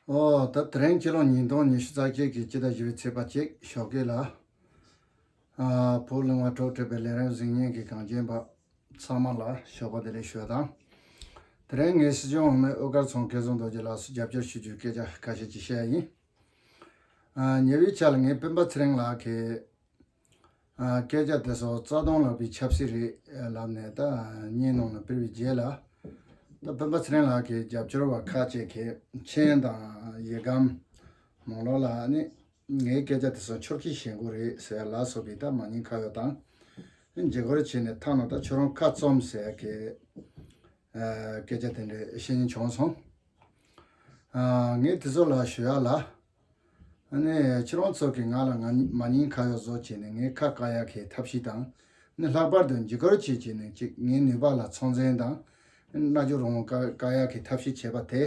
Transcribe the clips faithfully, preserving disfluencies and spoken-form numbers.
ཨོ། ད་དེ་རིང་སྤྱི་ལོ་ཉིས་སྟོང་ཉི་ཤུ་རྩ་གཅིག་གི་སྤྱི་ཟླ་བཞི་པའི་ཚེས་པ་གཅིག་ཞོགས་ཀས་ལ། ཨ། བོད་གླིང་བ་གྲོགས་བཀྲ་བའི་ལས་རིམ་གཟིགས་མཁན་གྱི་གངས་ཅན་པ་ཚང་མ་ལ་ཞོགས་པ་བདེ་ལེགས་ཞུ་བ་དང་། དེ་རིང་ངས་སྲིད་སྐྱོང་འོས་མི་ཨོ་དཀར་ཚང་སྐལ་བཟང་རྡོ་རྗེ་ལགས་སུ་རྒྱབ་སྐྱོར་ཞུ་རྒྱུའི་སྐད་ཆ་ཁ་ཤས་ཅིག་བཤད་ཡ་ཡིན། ཨ། ཉེ་བའི་ཆར་ལ་ངས་སྤེན་པ་ཚེ་རིང་ལགས་ཀྱི་ཨ། སྐད་ཆ་དེ་ཚོ་རྩ་དོན་ལགས་པའི་ཆབ་སྲིད་རེད་ལབ་ནས་ད་བརྙན་ནང་ལ་སྤེལ་བའི་རྗེས་ལ། ད་སྤེན་པ་ཚེ་རིང་ལགས་ཀྱི་རྒྱབ་སྐྱོར་བ་ཁག་ཅིག་གིས་མཆན་དང་ཡི་གེའམ་ནང་ལོགས་ལ་ནི་ངའི་སྐད་ཆ་དེ་ཚོ་ཆོག་ཤེས་བྱེད་དགོས་རེད་ཟེར་ལ་སོགས་པའི་ད་མ་ཉེས་ཁ་གཡོག་དང་། འཇིགས་སྐུལ་བྱས་ནས་ཐ་ན་ད་ཁྱོད་རང་ཁ་བཙུམ་ཟེར་གི་ཨ། སྐད་ཆ་དེ་འདྲ་བཤད་མཁན་བྱུང་སོང་། ཨ། ངས་དེ་ཚོ་ལ་ཞུ་ཡ་ལ། ཨ་ནི་ཁྱེད་རང་ཚོ་གིས་ང་ལ་ང་མ་ཉེས་ཁ་གཡོག་བཟོ་བྱས་ནས་ངའི་ཁ་བཀག་ཡག་གི་ཐབས་ཤེས་དང་། ནི་ལྷག་པར་དུ་འཇིགས་སྐུལ་བྱས་བྱས་ནས་ཅིག་ངའི་ནུས་པ་ལ་ཚོད་འཛིན་དང་། རྣ་རྒྱུ་རང་དབང་བཀག་བཀག་ཡག་གི་ཐབས་ཤེས་བྱས་པ་དེ།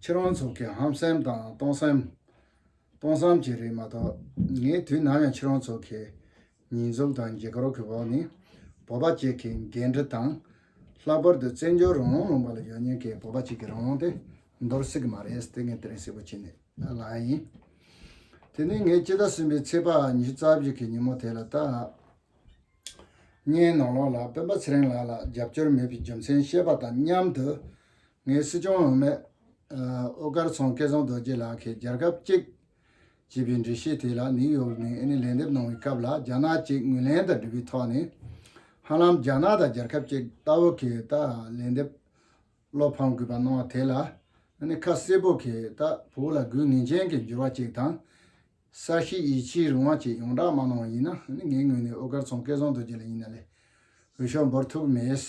ཁྱེད་རང་ཚོ་གི་ཧམ་སེམས་དང་སྟོང་སེམས། སྟོང་བསམ་གྱིས་རེད་མ་གཏོགས། ངས་དུས་ནམ་ཡང་ཁྱེད་རང་ཚོ་གི་ཉེས་འཛུགས་དང་འཇིགས་སྐུལ་གྱི་འོག་ནས་བོད་པ་གཅིག་གི་འགན་འཁྲི་དང་། ལྷག་པར་དུ་བཙན་བྱོལ་རང་དབང་ལུང་པ་ལ་ཡོད་མཁན་གྱི་བོད་པ་གཅིག་གི་རང་དབང་དེ་འདོར་སྲིད་ཀྱི་མ་རེད་ཟེར་ངས་དེ་རིང་གསལ་པོ་བྱས་ནས་ལབ་ཡ་ཡིན། དེ་ནས་ངས་སྤྱི་ཟླ་གསུམ་པའི་ཚེས་པ་ཉི་ཤུ་རྩ་བཞི་གི་ཉིན་མོ་དེ་ལ་ད། བརྙན་ནང་ལོགས་ལ་སྤེན་པ་ཚེ་རིང་ལགས་ལ་རྒྱབ་སྐྱོར་མེད་པའི་རྒྱུ་མཚན་བཤད་པ་དང་མཉམ་དུ། ངས་སྲིད་སྐྱོང་འོས་མི་ཨོ་དཀར་ཚང་སྐལ་བཟང་རྡོ་རྗེ་ལགས་ཀྱིས་རྒྱལ་ཁབ་གཅིག་ཅེས་པའི་འགྲེལ་བཤད་དེ་ལ་ནིའུ་ཡོག་ནས་ཨ་ནི་ལན་འདེབས་གནང་བའི་སྐབས་ལ། རྒྱ་ནག་གཅིག་ངོས་ལེན་དང་འབྲེལ་བའི་ཐོག་ནས། ཧ་ལམ་རྒྱ་ནག་དང་རྒྱལ་ཁབ་གཅིག་ལྟ་བུ་གི་ད་ལན་འདེབས་བློ་ཕམ་དགོས་པ་གནང་བ་དེ་ལ། ཨ་ནི་ཁ་གསལ་པོ་གི་ད་བོད་ལ་དགོས་ངེས་ཅན་གྱི་འགྱུར་བ་གཅིག་དང་། གསར་ཤོག་ཡིད་ཆེས་རིང་བ་ཅིག་ཡོངས་གྲགས་མ་གནང་བ་ཡིན་ན། ཨ་ནི་ངའི་ངོས་ནས་ཨོ་དཀར་ཚང་སྐལ་བཟང་རྡོ་རྗེ་ལ་ཡིན་ན་ལས་འོས་ཤོག་འབོར་ཐུབ་མེད།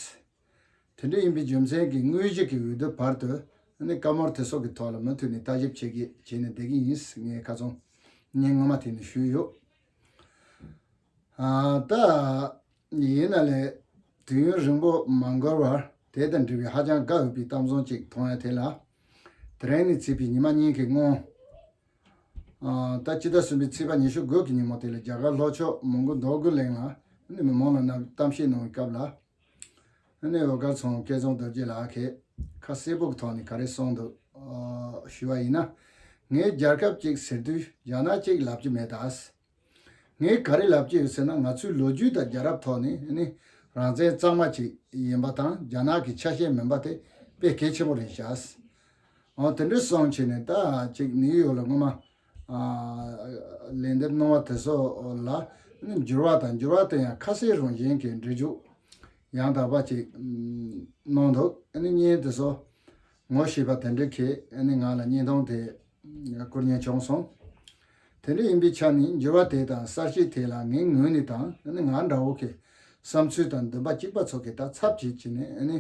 དེ་འདྲ་ཡིན་པའི་རྒྱུ་མཚན་གྱིས་དངོས་གཞི་གི་འོས་བསྡུ་བར་དུ་ཨ་ནི་བཀའ་མོལ་དེ་སོགས་ཀྱི་ཐོག་ལ་མུ་མཐུད་ནས་ལྟ་ཞིབ་བྱེད་ཀྱི་བྱས་ནས་བསྡད་ཀྱི་ཡིན། ངས་ཁ་སང་ཉིན་སྔོན་མ་དེ་ནས་ཞུས་ཡོད། ཨ། ད་ཡིན་ན་ལས་དུས་ཡུན་རིང་པོ་མ་འགོར་བར་དེ་དང་འབྲེལ་བའི་ཧ་ཅང་དགའ་འོས་པའི་གཏམ་བཟང་ཅིག་མཐོང་ཡ་དེ་ལ། དེ་རིང་ནས་བརྩིས་པའི་ཉི་མ་གཉིས་ཀྱི་སྔོན། ཨ། ད་སྤྱི་ཟླ་གསུམ་པའི་ཚེས་པ་ཉི་ཤུ་དགུ་གི་ཉིན་མོ་དེ་ལ་རྒྱ་གར་ལྷོ་ཕྱོགས་མོན་གྷོ་མདོ་དགོན་གླིང་ལ་ནི་མི་མང་ལ་གནང་གཏམ་བཤད་གནང་བའི་སྐབས་ལ། ཨ་ནི་ཨོ་དཀར་ཚང་སྐལ་བཟང་རྡོ་རྗེ་ལགས་ཀྱིས་ཁ་གསལ་པོ་གི་ཐོག་ནས་ག་རེ་གསུངས་འདུག་ཞུ་བ་ཡིན་ན། ངས་རྒྱལ་ཁབ་གཅིག་ཟེར་དུས་རྒྱ་ནག་གཅིག་ལབ་ཀྱི་མེད་ད། ངས་ག་རེ་ལབ་ཀྱི་ཡོད་ཟེར་ན། ང་ཚོའི་ལོ་རྒྱུས་དང་རྒྱལ་རབས་ཐོག་ནས་ནི་རང་བཙན་གཙང་མ་ཅིག་ཡིན་པ་དང་རྒྱ་ནག་གི་ཆ་ཤས་མིན་པ་དེ་དཔེ་གལ་ཆེན་པོ་རེད་ཤག། འོ། དེ་འདྲ་སོང་བྱས་ནས་ད་ཅིག་ནིའུ་ཡོག་ལ་སྔོན་མ། ཨ། ལན་འདེབས་གནང་བ་དེ་ཚོ་ལ་ནི་འགྱུར་བ་དང་། འགྱུར་བ་དེ་ཡང་ཁ་གསལ་རང་བཞིན་གྱི་འགྲེལ་བརྗོད་ཡང་དག་པ་ཅིག་གནང་འདུག། ཨ་ནི་བརྙན་དེ་ཚོ་ངོ་ཤེས་པ་དེ་འདྲ་གིས་ཨ་ནི་ང་ལ་བརྙན་ཐུང་དེ་བསྐུར་མཁན་བྱུང་སོང་། དེ་འདྲ་ཡིན་པའི་ཆ་ནས་འགྱུར་བ་དེ་དང་གསར་བརྗེ་དེ་ལ་ངའི་ངོས་ནས་དང་། ཨ་ནི་ང་འདྲ་བོ་གི་བསམ་ཚུལ་དང་འདུན་པ་གཅིག་པ་ཚོ་གིས་ད་ཚབ་བྱེད་ཀྱི་ནས། ཨ་ནི་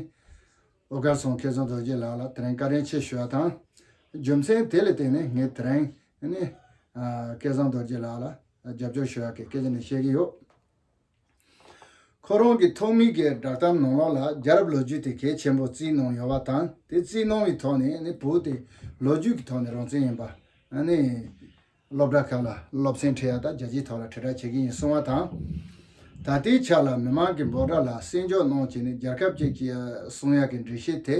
ཨོ་དཀར་ཚང་སྐལ་བཟང་རྡོ་རྗེ་ལགས་ལ་དེ་རིང་བཀའ་དྲིན་ཆེ་ཞུ་བ་དང་། རྒྱུ་མཚན་དེ་ལ་བརྟེན་ནས་ངས་དེ་རིང་ཨ་ནི་ཨ། སྐལ་བཟང་རྡོ་རྗེ་ལགས་ལ་རྒྱབ་སྐྱོར་ཞུ་ཡག་གི་སྐད་ཆ་ནི་བཤད་ཀྱི་ཡོད། ཁོ་རང་གི་ཐོག་མའི་གི་བསྒྲགས་གཏམ་ནང་ལོགས་ལ་རྒྱལ་རབས་ལོ་རྒྱུས་དེ་གལ་ཆེན་པོ་བརྩིས་གནང་ཡོད་པ་དང་། དེ་བརྩིས་གནང་བའི་ཐོག་ནས་ནི་བོད་དེ་ལོ་རྒྱུས་ཀྱི་ཐོག་ནས་རང་བཙན་ཡིན་པ། ཨ་ནི་སློབ་གྲྭ་ཁག་ལ་སློབ་ཚན་ཁྲིད་ཡ་དང་རྒྱལ་སྤྱིའི་ཐོག་ལ་དྲིལ་བསྒྲགས་བྱེད་ཀྱི་ཡིན་གསུང་བ་དང་། ད་ལྟའི་ཆ་ལ་མི་མང་གི་འབོད་སྒྲ་ལ་གསན་འཇོག་གནང་བྱས་ནས་རྒྱལ་ཁབ་ཅིག་གི་གསུང་ཡག་གི་འགྲེལ་བཤད་དེ།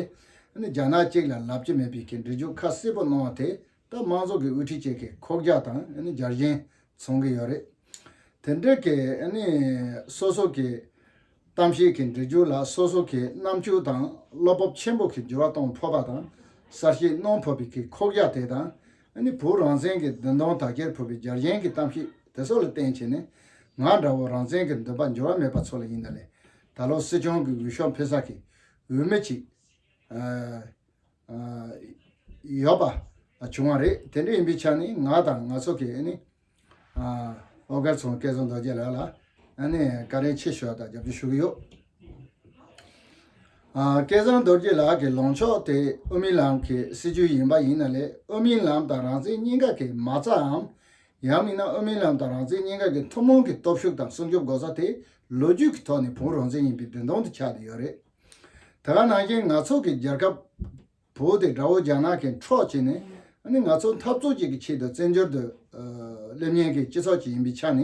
ཨ་ནི་རྒྱ་ནག་ཅིག་ལ་ལབ་ཀྱི་མེད་པའི་གི་འགྲེལ་བརྗོད་ཁ་གསལ་པོ་གནང་བ་དེ། ད་དམངས་གཙོ་གི་དབུ་ཁྲིད་ཅིག་གི་ཁོག་རྒྱ་དང་ཨ་ནི་རྒྱལ་ཞེན་མཚོན་གྱི་ཡོད་རེད། དེ་འདྲ་གི་ཨ་ནི་སོ་སོ་གི་གཏམ་བཤད་ཀྱི་འགྲེལ་བརྗོད་ལ་སོ་སོ་གི་རྣམ་དཔྱོད་དང་བློ་སྤོབས་ཆེན་པོ་གི་འགྱུར་བ་གཏོང་ཕོད་པ་དང་། གསར་བཤད་གནང་ཕོད་པའི་གི་ཁོག་རྒྱ་དེ་དང་། ཨ་ནི་བོད་རང་བཙན་གྱི་བདེན་དོན་དག་གྱེར་ཕོད་པའི་རྒྱལ་ཞེན་གྱི་གཏམ་བཤད་དེ་ཚོ་ལ་བརྟེན་བྱས་ནས། ང་འདྲ་བོ་རང་བཙན་གྱི་འདུན་པ་འགྱུར་བ་མེད་པ་ཚོ་ལ་ཡིན་ན་ལས། ད་ལོ་སྲིད་སྐྱོང་གི་འོས་ཤོག་འཕེན་ས་གི་འོས་མི་ཅིག་ཨ། ཨ། ཡོད་པ་བྱུང་བ་རེད། དེ་འདྲ་ཡིན་པའི་ཆ་ནས་ང་དང་ང་ཚོ་གི་ཨ་ནི་ཨ། ཨོ་དཀར་ཚང་སྐལ་བཟང་རྡོ་རྗེ་ལགས་ལ་ཨ་ནི་བཀའ་དྲིན་ཆེ་ཞུ་བ་དང་རྒྱབ་སྐྱོར་ཞུ་གི་ཡོད། ཨ། སྐལ་བཟང་རྡོ་རྗེ་ལགས་ཀྱི་ལངས་ཕྱོགས་དེ་དབུ་མའི་ལམ་གྱི་སྲིད་བྱུས་ཡིན་པ་ཡིན་ན་ལས། དབུ་མའི་ལམ་དང་རང་བཙན་གཉིས་ཀ་གི་མ་རྩའམ། ཡང་མིན་ན་དབུ་མའི་ལམ་དང་རང་བཙན་གཉིས་ཀ་གི་ཐུན་མོང་གི་སྟོབས་ཤུགས་དང་སྲུང་སྐྱོབ་དགོས་ས་དེ་ལོ་རྒྱུས་ཀྱི་ཐོག་ནས་བོད་རང་བཙན་ཡིན་པའི་བདེན་དོན་དུ་ཆགས་བསྡད་ཡོད་རེད། དེ་ག་ནང་བཞིན་ང་ཚོ་གི་རྒྱལ་ཁབ་བོད་དེ་དགྲ་བོ་རྒྱ་ནག་གིས་འཕྲོག་བྱས་ནས། ཨ་ནི་ང་ཚོ་འཐབ་རྩོད་ཅིག་གི་ཆེད་དུ་བཙན་བྱོལ་དུ་ཨ། སླེབས་མཁན་གྱི་སྤྱི་ཚོགས་ཅིག་ཡིན་པའི་ཆ་ནས།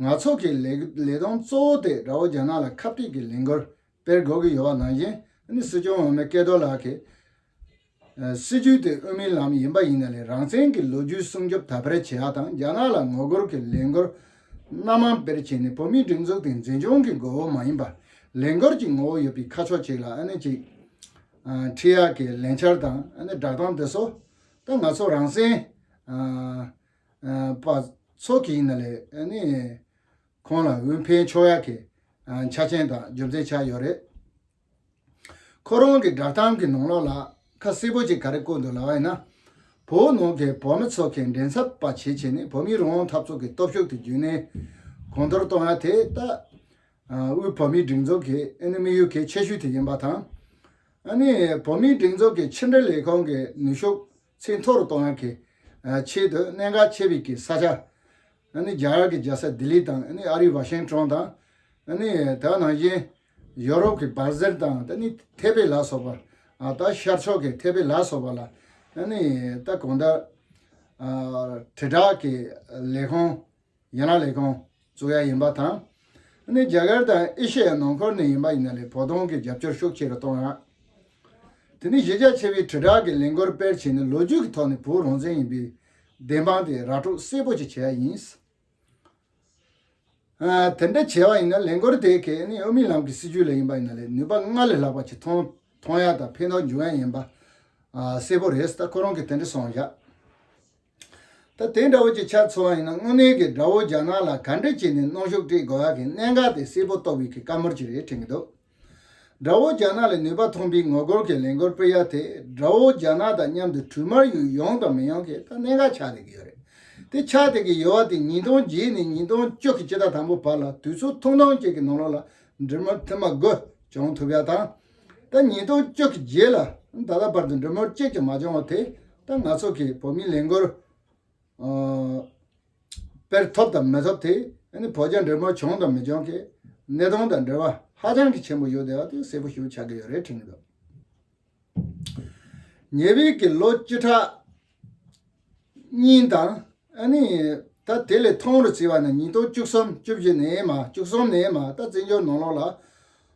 ང་ཚོ་གི་ལས་ལས་དོན་གཙོ་བོ་དེ་དགྲ་བོ་རྒྱ་ནག་ལ་ཁ་གཏད་ཀྱི་ལས་འགུལ་སྤེལ་དགོས་ཀྱི་ཡོད་པ་ནང་བཞིན། ཨ་ནི་སྲིད་སྐྱོང་འོས་མི་སྐལ་རྡོར་ལགས་ཀྱིས་ ཨ་སྲིད་ཇུས་དེ་དབུ་མའི་ལམ་ཡིན་པ་ཡིན་ན་ལས་རང་བཙན་གྱི་ལོ་རྒྱུས་སྲུང་སྐྱོབ་དར་སྤེལ་བྱེད་ཡག་དང་རྒྱ་ནག་ལ་ངོ་རྒོལ་གྱི་ལས་འགུལ་སྣ་མང་སྤེལ་བྱས་ནས་བོད་མིའི་སྒྲིག་འཛུགས་དེ་འཛིན་སྐྱོང་གི་མགོ་བོ་མ་ཡིན་པ་ལས་འགུལ་གྱི་ངོ་བོ་ཡོད་པའི་ཁ་ཕྱོགས་ཅིག་ལ་ཨ་ནི་ཅིག་ཨ་ཁྲིད་ཡག་གི་ལས་འཆར་དང་ཨ་ནི་བསྒྲགས་གཏམ་དེ་ཚོ་ད་ང་ཚོ་རང་བཙན་ཨ་ཨ་པ་ཚོ་གི་ཡིན་ན་ལས་ཨ་ནི་ཁོང་ལ་འོས་འཕེན་ཆོག་ཡག་གི་ཨ་ཆ་རྐྱེན་དང་རྒྱུ་མཚན་ཆགས་ཡོད་རེད། ཁོ་རང་གི་བསྒྲགས་གཏམ་གྱི་ནང་ལོགས་ལ་ཁ་གསལ་པོ་ཅིག་ག་རེ་བཀོད་འདུག་ལབ་པ་ཡིན་ན། བོད་ནང་གི་བོད་མི་ཚོ་གི་མགྲིན་ཚབ་པ་བྱེད་བྱས་ནས་བོད་མིའི་རང་དབང་འཐབ་རྩོད་ཀྱི་སྟོབས་ཤུགས་དེ་རྒྱུན་གནས་གོང་མཐོར་གཏོང་ཡ་དེ་ད་དབུས་བོད་མིའི་སྒྲིག་འཛུགས་ཀྱི་ཨ་ནི་དམིགས་ཡུལ་གལ་ཆེ་ཤོས་དེ་ཡིན་པ་དང་། ཨ་ནི་བོད་མིའི་སྒྲིག་འཛུགས་ཀྱི་ཕྱི་འབྲེལ་ལས་ཁུངས་ཀྱི་ནུས་ཤུགས་ཚད་མཐོ་རུ་གཏོང་ཡ་གི་ཆེད་དུ་གནད་འགག་ཆེ་བའི་གི་ས་ཆ། ཨ་ནི་རྒྱ་གར་གྱི་རྒྱལ་ས་ལྡི་ལི་དང་ཨ་ནི་ཨ་རིའི་ཝ་ཤིང་ཊོན་དང་། ཨ་ནི་དེ་ནང་བཞིན་ཡོ་རོབ་ཀྱི་སྦར་སེལ་དང་ཨ་ནི་ཐེ་པེ་ལ་སོགས་པ། ཨ་ད་ཤར་ཕྱོགས་ཀྱི་ཐེ་པེ་ལ་སོགས་པ་ལ་ཨ་ནི་ད་གང་ལྟར་ཨ་དྲིལ་བསྒྲགས་ཀྱི་ལས་ཁུངས་ཡན་ལག་ལས་ཁུངས་བཙུགས་ཡ་ཡིན་པ་དང་། ཨ་ནི་རྒྱ་གར་དང་ཨེ་ཤེ་ཡའི་ནང་ཁུལ་ནས་ཡིན་པ་ཡིན་ན་ལས་བོད་དོན་གྱི་རྒྱབ་སྐྱོར་ཤུགས་ཆེ་རུ་གཏོང་ཡ། དེ་ནི་གཞི་རྒྱ་ཆེ་བའི་དྲིལ་བསྒྲགས་ཀྱི་ལས་འགུལ་སྤེལ་བྱས་ནས་ལོ་རྒྱུས་ཀྱི་ཐོག་ནས་བོད་རང་བཙན་ཡིན་པའི་བདེན་དཔང་དེ་ར་སྤྲོད་གསལ་པོ་ཅིག་བྱས་ཡ་ཡིན། ཨ་དེ་འདྲ་བྱས་པ་ཡིན་ན་ལས་འགུལ་དེ་གས་ནི་དབུ་མའི་ལམ་གྱི་སྲིད་ཇུས་ལ་ཡིན་པ་ཡིན་ན་ལས་ནུས་པ་སྔར་ལས་ལྷག་པ་ཅིག་ཐོན་ཐོན་ཡ་དང་ཕན་ཐོགས་འབྱུང་ཡ་ཡིན་པ་ཨ་གསལ་པོ་རེད། ད་ཁོ་རང་གིས་དེ་འདྲ་གསུངས་བཞག་ད་དེ་འདྲ་བོ་ཅིག་ཆགས་ཚོར་བ་ཡིན་ན་དངོས་གནས་ཀྱི་དགྲ་བོ་རྒྱ་ནག་ལ་ག་འདྲ་བྱས་ནས་གནོན་ཤུགས་སྤྲད་དགོས་ཡ་གི་གནད་འགག་དེ་གསལ་པོ་རྟོགས་པའི་གི་བཀའ་མོལ་ཅིག་རེད་དྲན་གྱི་འདུག་དགྲ་བོ་རྒྱ་ནག་ལ་ནུས་པ་ཐོན་པའི་ངོ་རྒོལ་གྱི་ལས་འགུལ་སྤེལ་ཡ་དེ་དགྲ་བོ་རྒྱ་ནག་དང་མཉམ་དུ་གྲོས་མོལ་ཡུལ་ཡོང་དང་མི་ཡོང་གི་ད་གནད་འགག་ཆགས་བསྡད་ཀྱི་ཡོད་རེད། དེ་ཆགས་བསྡད་ཀྱི་ཡོད་པ་དེ་ཉིས་སྟོང་བརྒྱད་ནས་ཉིས་སྟོང་བཅུ་གི་སྤྱི་ཟླ་དང་པོ་བར་ལ་དུས་ཚོད་ཐུང་ཐུང་ཅིག་གི་ནང་ལོགས་ལ་འགྲིག་མོལ་ཐེངས་མ་དགུ་བྱུང་ཐུབ་ཡ་དང་། ད་ཉིས་སྟོང་བཅུ་གི་རྗེས་ལ་ད་ལྟ་བར་དུ་འགྲིག་མོལ་གཅིག་ཀྱང་མ་བྱུང་བ་དེ་ད་ང་ཚོ་གི་བོད་མིའི་ལས་འགུལ་ཨ་སྤེལ་ཐུབ་དང་མི་ཐུབ་དེ་ཨ་ནི་བོད་རྒྱ་འབྲེལ་མོལ་བྱུང་དང་མི་བྱུང་གི་གནད་དོན་དང་འབྲེལ་བ་ཧ་ཅང་གི་ཆེན་པོ་ཡོད་བསྡད་པ་དེ་གསལ་པོ་ཞེ་པོ་ཆགས་ཀྱི་ཡོད་རེད་དྲན་གྱི་འདུག་ཉེ་བའི་གི་ལོ་བཅུ་ཕྲག་གཉིས་དང་ཨ་ནི་ད་དེ་ལས་ཐུང་རུ་བརྩིས་པ་ན་ཉིས་སྟོང་བཅུ་གསུམ་བཅུ་བཞི་ནས་མ་བཅུ་གསུམ་ནས་མ་ད་བཙན་བྱོལ་ནང་ལོགས་ལ་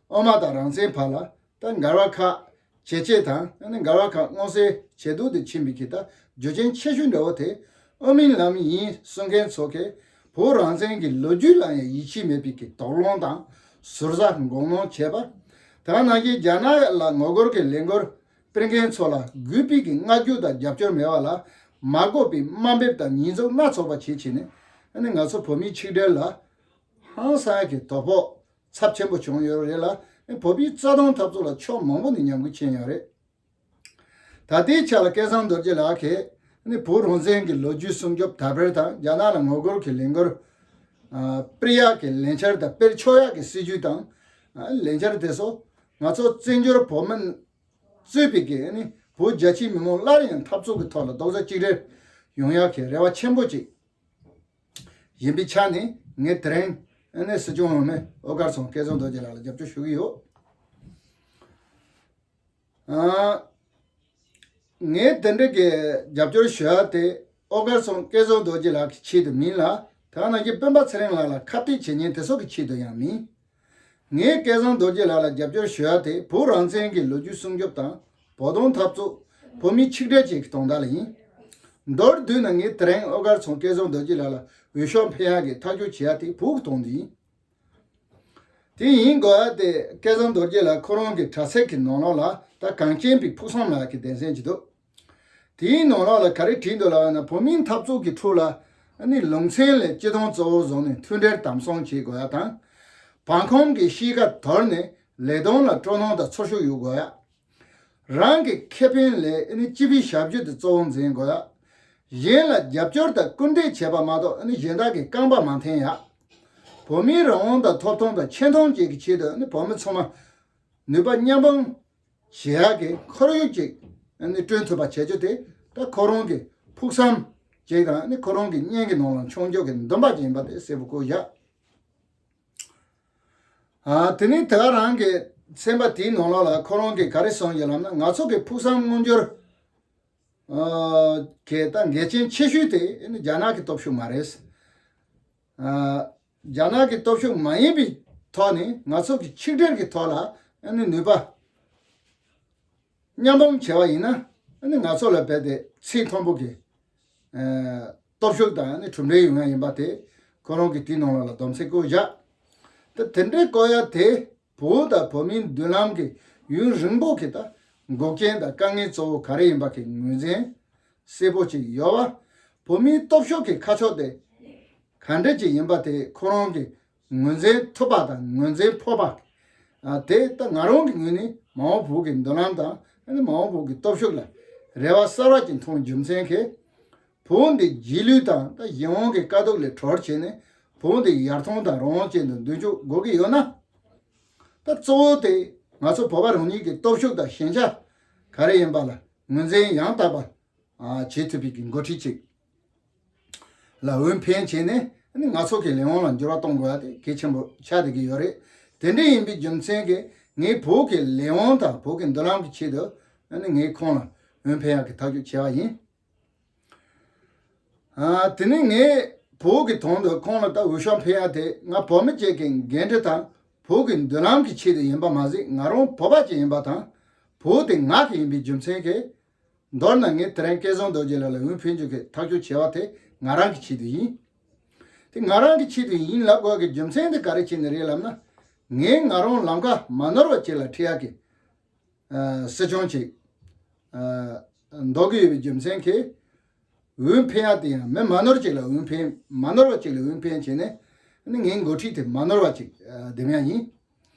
དབུ་མ་དང་རང་བཙན་བར་ལ་ད་འགལ་བ་ཁག་ཇེ་ཆེ་དང་ཨ་ནི་འགལ་བ་ཁག་མངོན་གསལ་ཇེ་སྡུག་ཏུ་ཕྱིན་པའི་གི་ད་རྒྱུ་རྐྱེན་ཆེ་ཤོས་འདྲ་བོ་དེ་དབུ་མའི་ལམ་ཡིན་གསུང་མཁན་ཚོ་གིས་བོད་རང་བཙན་གྱི་ལོ་རྒྱུས་ལ་ཡང་ཡིད་ཆེས་མེད་པའི་གི་དོགས་སློང་དང་ཟུར་ཟ་མགོ་གནོན་བྱས་པ། དེ་ནང་བཞིན་རྒྱ་ནག་ལ་ངོ་རྒོལ་གྱི་ལས་འགུལ་སྤེལ་མཁན་ཚོ་ལ་གུས་པའི་གི་བསྔགས་བརྗོད་དང་རྒྱབ་སྐྱོར་མེད་པ་ལ་མ་དགོས་པའི་དམའ་འབེབས་དང་ཉེས་འཛུགས་སྣ་ཚོགས་པ་བྱེད་བྱས་ནས་ཨ་ནི་ང་ཚོ་བོད་མིའི་ཆིག་སྒྲིལ་ལ་ཧང་སང་གི་དོ་ཕོག་ཚབས་ཆེན་པོ་བྱུང་ཡོད་རེད་ལ། བོད་པའི་རྩ་དོན་འཐབ་རྩོད་ལ་ཕྱོགས་མང་པོ་ནས་ཉམས་རྒུད་ཕྱིན་ཡོད་རེད། ད་ལྟའི་ཆ་ལ་སྐལ་བཟང་རྡོ་རྗེ་ལགས་ཀྱིས་ནི་བོད་རང་བཙན་གྱི་ལོ་རྒྱུས་སྲུང་སྐྱོབ་དར་སྤེལ་དང་རྒྱ་ནག་ལ་ངོ་རྒོལ་གྱི་ལས་འགུལ་ཨ་སྤེལ་ཡག་གི་ལས་འཆར་དང་སྤེལ་ཆོག་ཡག་གི་སྲིད་ཇུས་དང་ཨ་ལས་འཆར་དེ་ཚོ་ང་ཚོ་བཙན་བྱོལ་བོད་མི་གཙོས་པའི་གི་ནི་བོད་རྒྱ་ཆེའི་མི་མང་སླར་ཡང་འཐབ་རྩོད་ཀྱི་ཐོག་ལ་རྡོག་རྩ་གཅིག་སྒྲིལ་ཡོང་ཡག་གི་རེ་བ་ཆེན་པོ་ཅིག་ཡིན་པའི་ཆ་ནས་ངས་དེ་རིང་ཨ་ནི་སྲིད་སྐྱོང་འོས་མི་ཨོ་དཀར་ཚང་སྐལ་བཟང་རྡོ་རྗེ་ལགས་ལ་རྒྱབ་སྐྱོར་ཞུ་གི་ཡོད། ཨ། ངས་དེ་འདྲ་གི་རྒྱབ་སྐྱོར་ཞུ་ཡ་དེ་ཨོ་དཀར་ཚང་སྐལ་བཟང་རྡོ་རྗེ་ལགས་ཀྱི་ཆེད་དུ་མིན་ལ་དེ་ནང་བཞིན་སྤེན་པ་ཚེ་རིང་ལགས་ལ་ཁ་གཏད་བྱེད་མཁན་དེ་ཚོ་གི་ཆེད་དུ་ཡང་མིན། ངས་སྐལ་བཟང་རྡོ་རྗེ་ལགས་ལ་རྒྱབ་སྐྱོར་ཞུ་ཡ་དེ་བོད་རང་བཙན་གྱི་ལོ་རྒྱུས་སྲུང་སྐྱོབ་དང་བོད་དོན་འཐབ་རྩོད་བོད་མིའི་ཆིག་སྒྲིལ་བཅས་ཀྱི་དོན་དག་ལ་ཡིན། མདོར་བསྡུས་ན་ངས་དེ་རིང་ཨོ་དཀར་ཚང་སྐལ་བཟང་རྡོ་རྗེ་ལགས་ལ་འོས་ཤོག་འཕེན་ཡ་གི་ཐག་གཅོད་བྱེད་ཡ་དེ་བོད་ཀྱི་དོན་དུ་ཡིན། དེ་ཡིན་དགོས་ཡ་དེ་སྐལ་བཟང་རྡོ་རྗེ་ལགས་ཁོ་རང་གི་དྲ་ཚིགས་ཀྱི་ནང་ལོགས་ལ་ད་གངས་ཅན་པའི་ཕུགས་བསམ་ལབ་ཡ་གི་སྡེ་ཚན་ཅིག་འདུག་དེའི་ནང་ལོགས་ལ་ག་རེ་བྲིས་འདུག་ལབ་ན་བོད་མིའི་འཐབ་རྩོད་ཀྱི་ཁྲོད་ལ་ཨ་ནི་ལུང་ཚན་ལས་སྤྱི་དོན་གཙོ་བོ་བཟུང་ནས་མཐུན་སྒྲིལ་དམ་སྲུང་བྱེད་དགོས་ཡ་དང་། བར་ཁམས་ཀྱི་གཤིས་ཀ་དོར་ནས་ལས་དོན་ལ་སྤྲོ་སྣང་དང་ཚོར་ཤུགས་ཡོད་དགོས་ཡ། རང་གི་ཁེ་ཕན་ལས་ཨ་ནི་སྤྱི་པའི་ཞབས་ཞུ་དེ་གཙོ་བོ་འཛིན་དགོས་ཡ། གཞན་ལ་རྒྱབ་སྐྱོར་དང་སྐུལ་འདེད་བྱེད་པ་མ་གཏོགས་ཨ་ནི་གཞན་དག་གི་རྐང་པ་མ་འཐེན་ཡ། བོད་མིའི་རང་དབང་དང་ཐོབ་ཐང་དང་ཆེ་མཐོང་བཅས་ཀྱི་ཆེད་དུ་ཨ་ནི་བོད་མི་ཚང་མ་ནུས་པ་མཉམ་སྤུངས་བྱེད་ཡག་གི་ཁོར་ཡུག་ཅིག་ཨ་ནི་བསྐྲུན་ཐུབ་པ་བྱེད་རྒྱུ་དེ་ད་ཁོ་རང་གི་ཕུགས་བསམ་ཅིག་དང་ཨ་ནི་ཁོ་རང་གི་སྙིང་གི་ནང་ལ་མཆོང་རྒྱུ་གི་འདུན་པ་ཅིག་ཡིན་པ་དེ་གསལ་པོ་བཀོད་བཞག་ཨ། དེ་ནས་དེ་ག་རང་གི་ཚན་པ་དེའི་ནང་ལོགས་ལ་ཁོ་རང་གིས་ག་རེ་གསུངས་ཡོད་ལབ་ན་ང་ཚོ་གི་ཕུགས་བསམ་མངོན་འགྱུར་ཨ་གི་ད་འགལ་རྐྱེན་ཆེ་ཤོས་དེ་ཨ་ནི་རྒྱ་ནག་གི་སྟོབས་ཤུགས་མ་རེད། ཨ། རྒྱ་ནག་གི་སྟོབས་ཤུགས་མ་ཡིན་པའི་ཐོག་ནས་ང་ཚོ་གི་ཆིག་སྒྲིལ་གྱི་ཐོག་ལ་ཨ་ནི་ནུས་པ་མཉམ་སྤུངས་བྱས་པ་ཡིན་ན་ ཨ་ནི་ང་ཚོ་ལ་རྦད་དེ་ཚིག་མཐོན་པོ་གི་ཨ་སྟོབས་ཤུགས་དང་ཨ་ནི་གྲུབ་འབྲས་ཡོང་ཡ་ཡིན་པ་དེ་ཁོ་རང་གིས་དེའི་ནང་ལོགས་ལ་སྡོམ་ཚིག་བཀོད་བཞག་ད་དེ་འདྲའི་བཀོད་ཡ་དེ་བོད་དང་བོད་མིའི་མདུན་ལམ་གྱི་ཡུན་རིང་པོ་གི་ད་འགོག་རྐྱེན་དང་དཀའ་ངལ་གཙོ་བོ་ག་རེ་ཡིན་པ་གི་ངོས་འཛིན་གསལ་པོ་ཅིག་ཡོད་པ། བོད་མིའི་སྟོབས་ཤུགས་ཀྱི་ཁ་ཕྱོགས་དེ་ག་འདྲ་ཅིག་ཡིན་པ་དེ་ཁོ་རང་གིས་ངོས་འཛིན་ཐུབ་པ་དང་ངོས་འཛིན་ཕོད་པ། ཨ་དེ་ད་ང་རང་གི་ངོས་ནས་མ་འོངས་བོད་ཀྱི་མདུན་ལམ་དང་ཨ་ནི་མ་འོངས་བོད་ཀྱི་སྟོབས་ཤུགས་ལ་རེ་བ་གསར་བ་ཅིག་མཐོང་རྒྱུ་མཚན་གྱིས། བོད་འདི་རྗེས་ལུས་དང་ད་གཞན་དབང་གི་དཀའ་སྡུག་ལས་གྲོལ་བྱས་ནས་བོད་འདི་ཡར་ཐོན་དང་རང་དབང་ཅན་དུ་མདུན་སྐྱོད་དགོས་ཀྱི་ཡོད་ན། ད་གཙོ་བོ་དེ་ང་ཚོ་བོད་པ་རང་ཉིད་ཀྱི་སྟོབས་ཤུགས་དང་ཞན་ཆ་ག་རེ་ཡིན་པ་ལ་ངོས་འཛིན་ཡང་དག་པ་བྱེད་ཐུབ་པའི་གི་འགོ་ཁྲིད་ཅིག་ལ་འོས་འཕེན་བྱས་ནས་ང་ཚོ་གི་ལས་དབང་ལ་འགྱུར་བ་གཏོང་དགོས་ཡ་དེ་གལ་ཆེན་པོ་ཆགས་བསྡད་ཀྱི་ཡོད་རེད། དེ་འདྲ་ཡིན་པའི་རྒྱུ་མཚན་གྱིས་ངས་བོད་ཀྱི་ལས་དབང་དང་བོད་ཀྱི་མདུན་ལམ་གྱི་ཆེད་དུ་ངས་ཁོང་ལ་འོས་འཕེན་ཡག་གི་ཐག་གཅོད་བྱས་པ་ཡིན། ཨ་དེ་ནས་ངས་བོད་ཀྱི་དོན་དུ་ཁོང་ལ་ད་འོས་ཤོག་འཕེན་ཡ་དེ་ང་བོད་མི་བཅས་ཀྱི་འགན་འཁྲི་དང་བོད་ཀྱི་མདུན་ལམ་གྱི་ཆེད་དུ་ཡིན་པ་མ་ཟད་ང་རང་བོད་པ་ཅིག་ཡིན་པ་དང་བོད་དེ་ང་གི་ཡིན་པའི་རྒྱུ་མཚན་གྱིས། མདོར་ན་ངས་དེ་རིང་སྐལ་བཟང་རྡོ་རྗེ་ལགས་ལ་འོས་འཕེན་རྒྱུ་གི་ཐག་གཅོད་བྱས་པ་དེ་ང་རང་གི་ཆེད་དུ་ཡིན། དེ་ང་རང་གི་ཆེད་དུ་ཡིན་ལབ་དགོས་ཀྱི་རྒྱུ་མཚན་དེ་ག་རེ་བྱས་ནས་རེད་ལབ་ན། ངས་ང་རང་ལམ་ཁ་མ་ནོར་བ་ཅིག་ལ་ཁྲིད་ཡག་གི་ཨ་སྲིད་སྐྱོང་ཅིག་ཨ་འདོགས་ཀྱི་ཡོད་པའི་རྒྱུ་མཚན་གྱིས། འོས་འཕེན་ཡག་དེ་ཡང་མི་མ་ནོར་ཅིག་ལ་འོས་འཕེན་མ་ནོར་བ་ཅིག་ལ་འོས་འཕེན་བྱས་ནས་ནི་ངའི་འགོ་ཁྲིད་དེ་མ་ནོར་བ་ཅིག་ཨ་འདེམས་ཡག་ཡིན།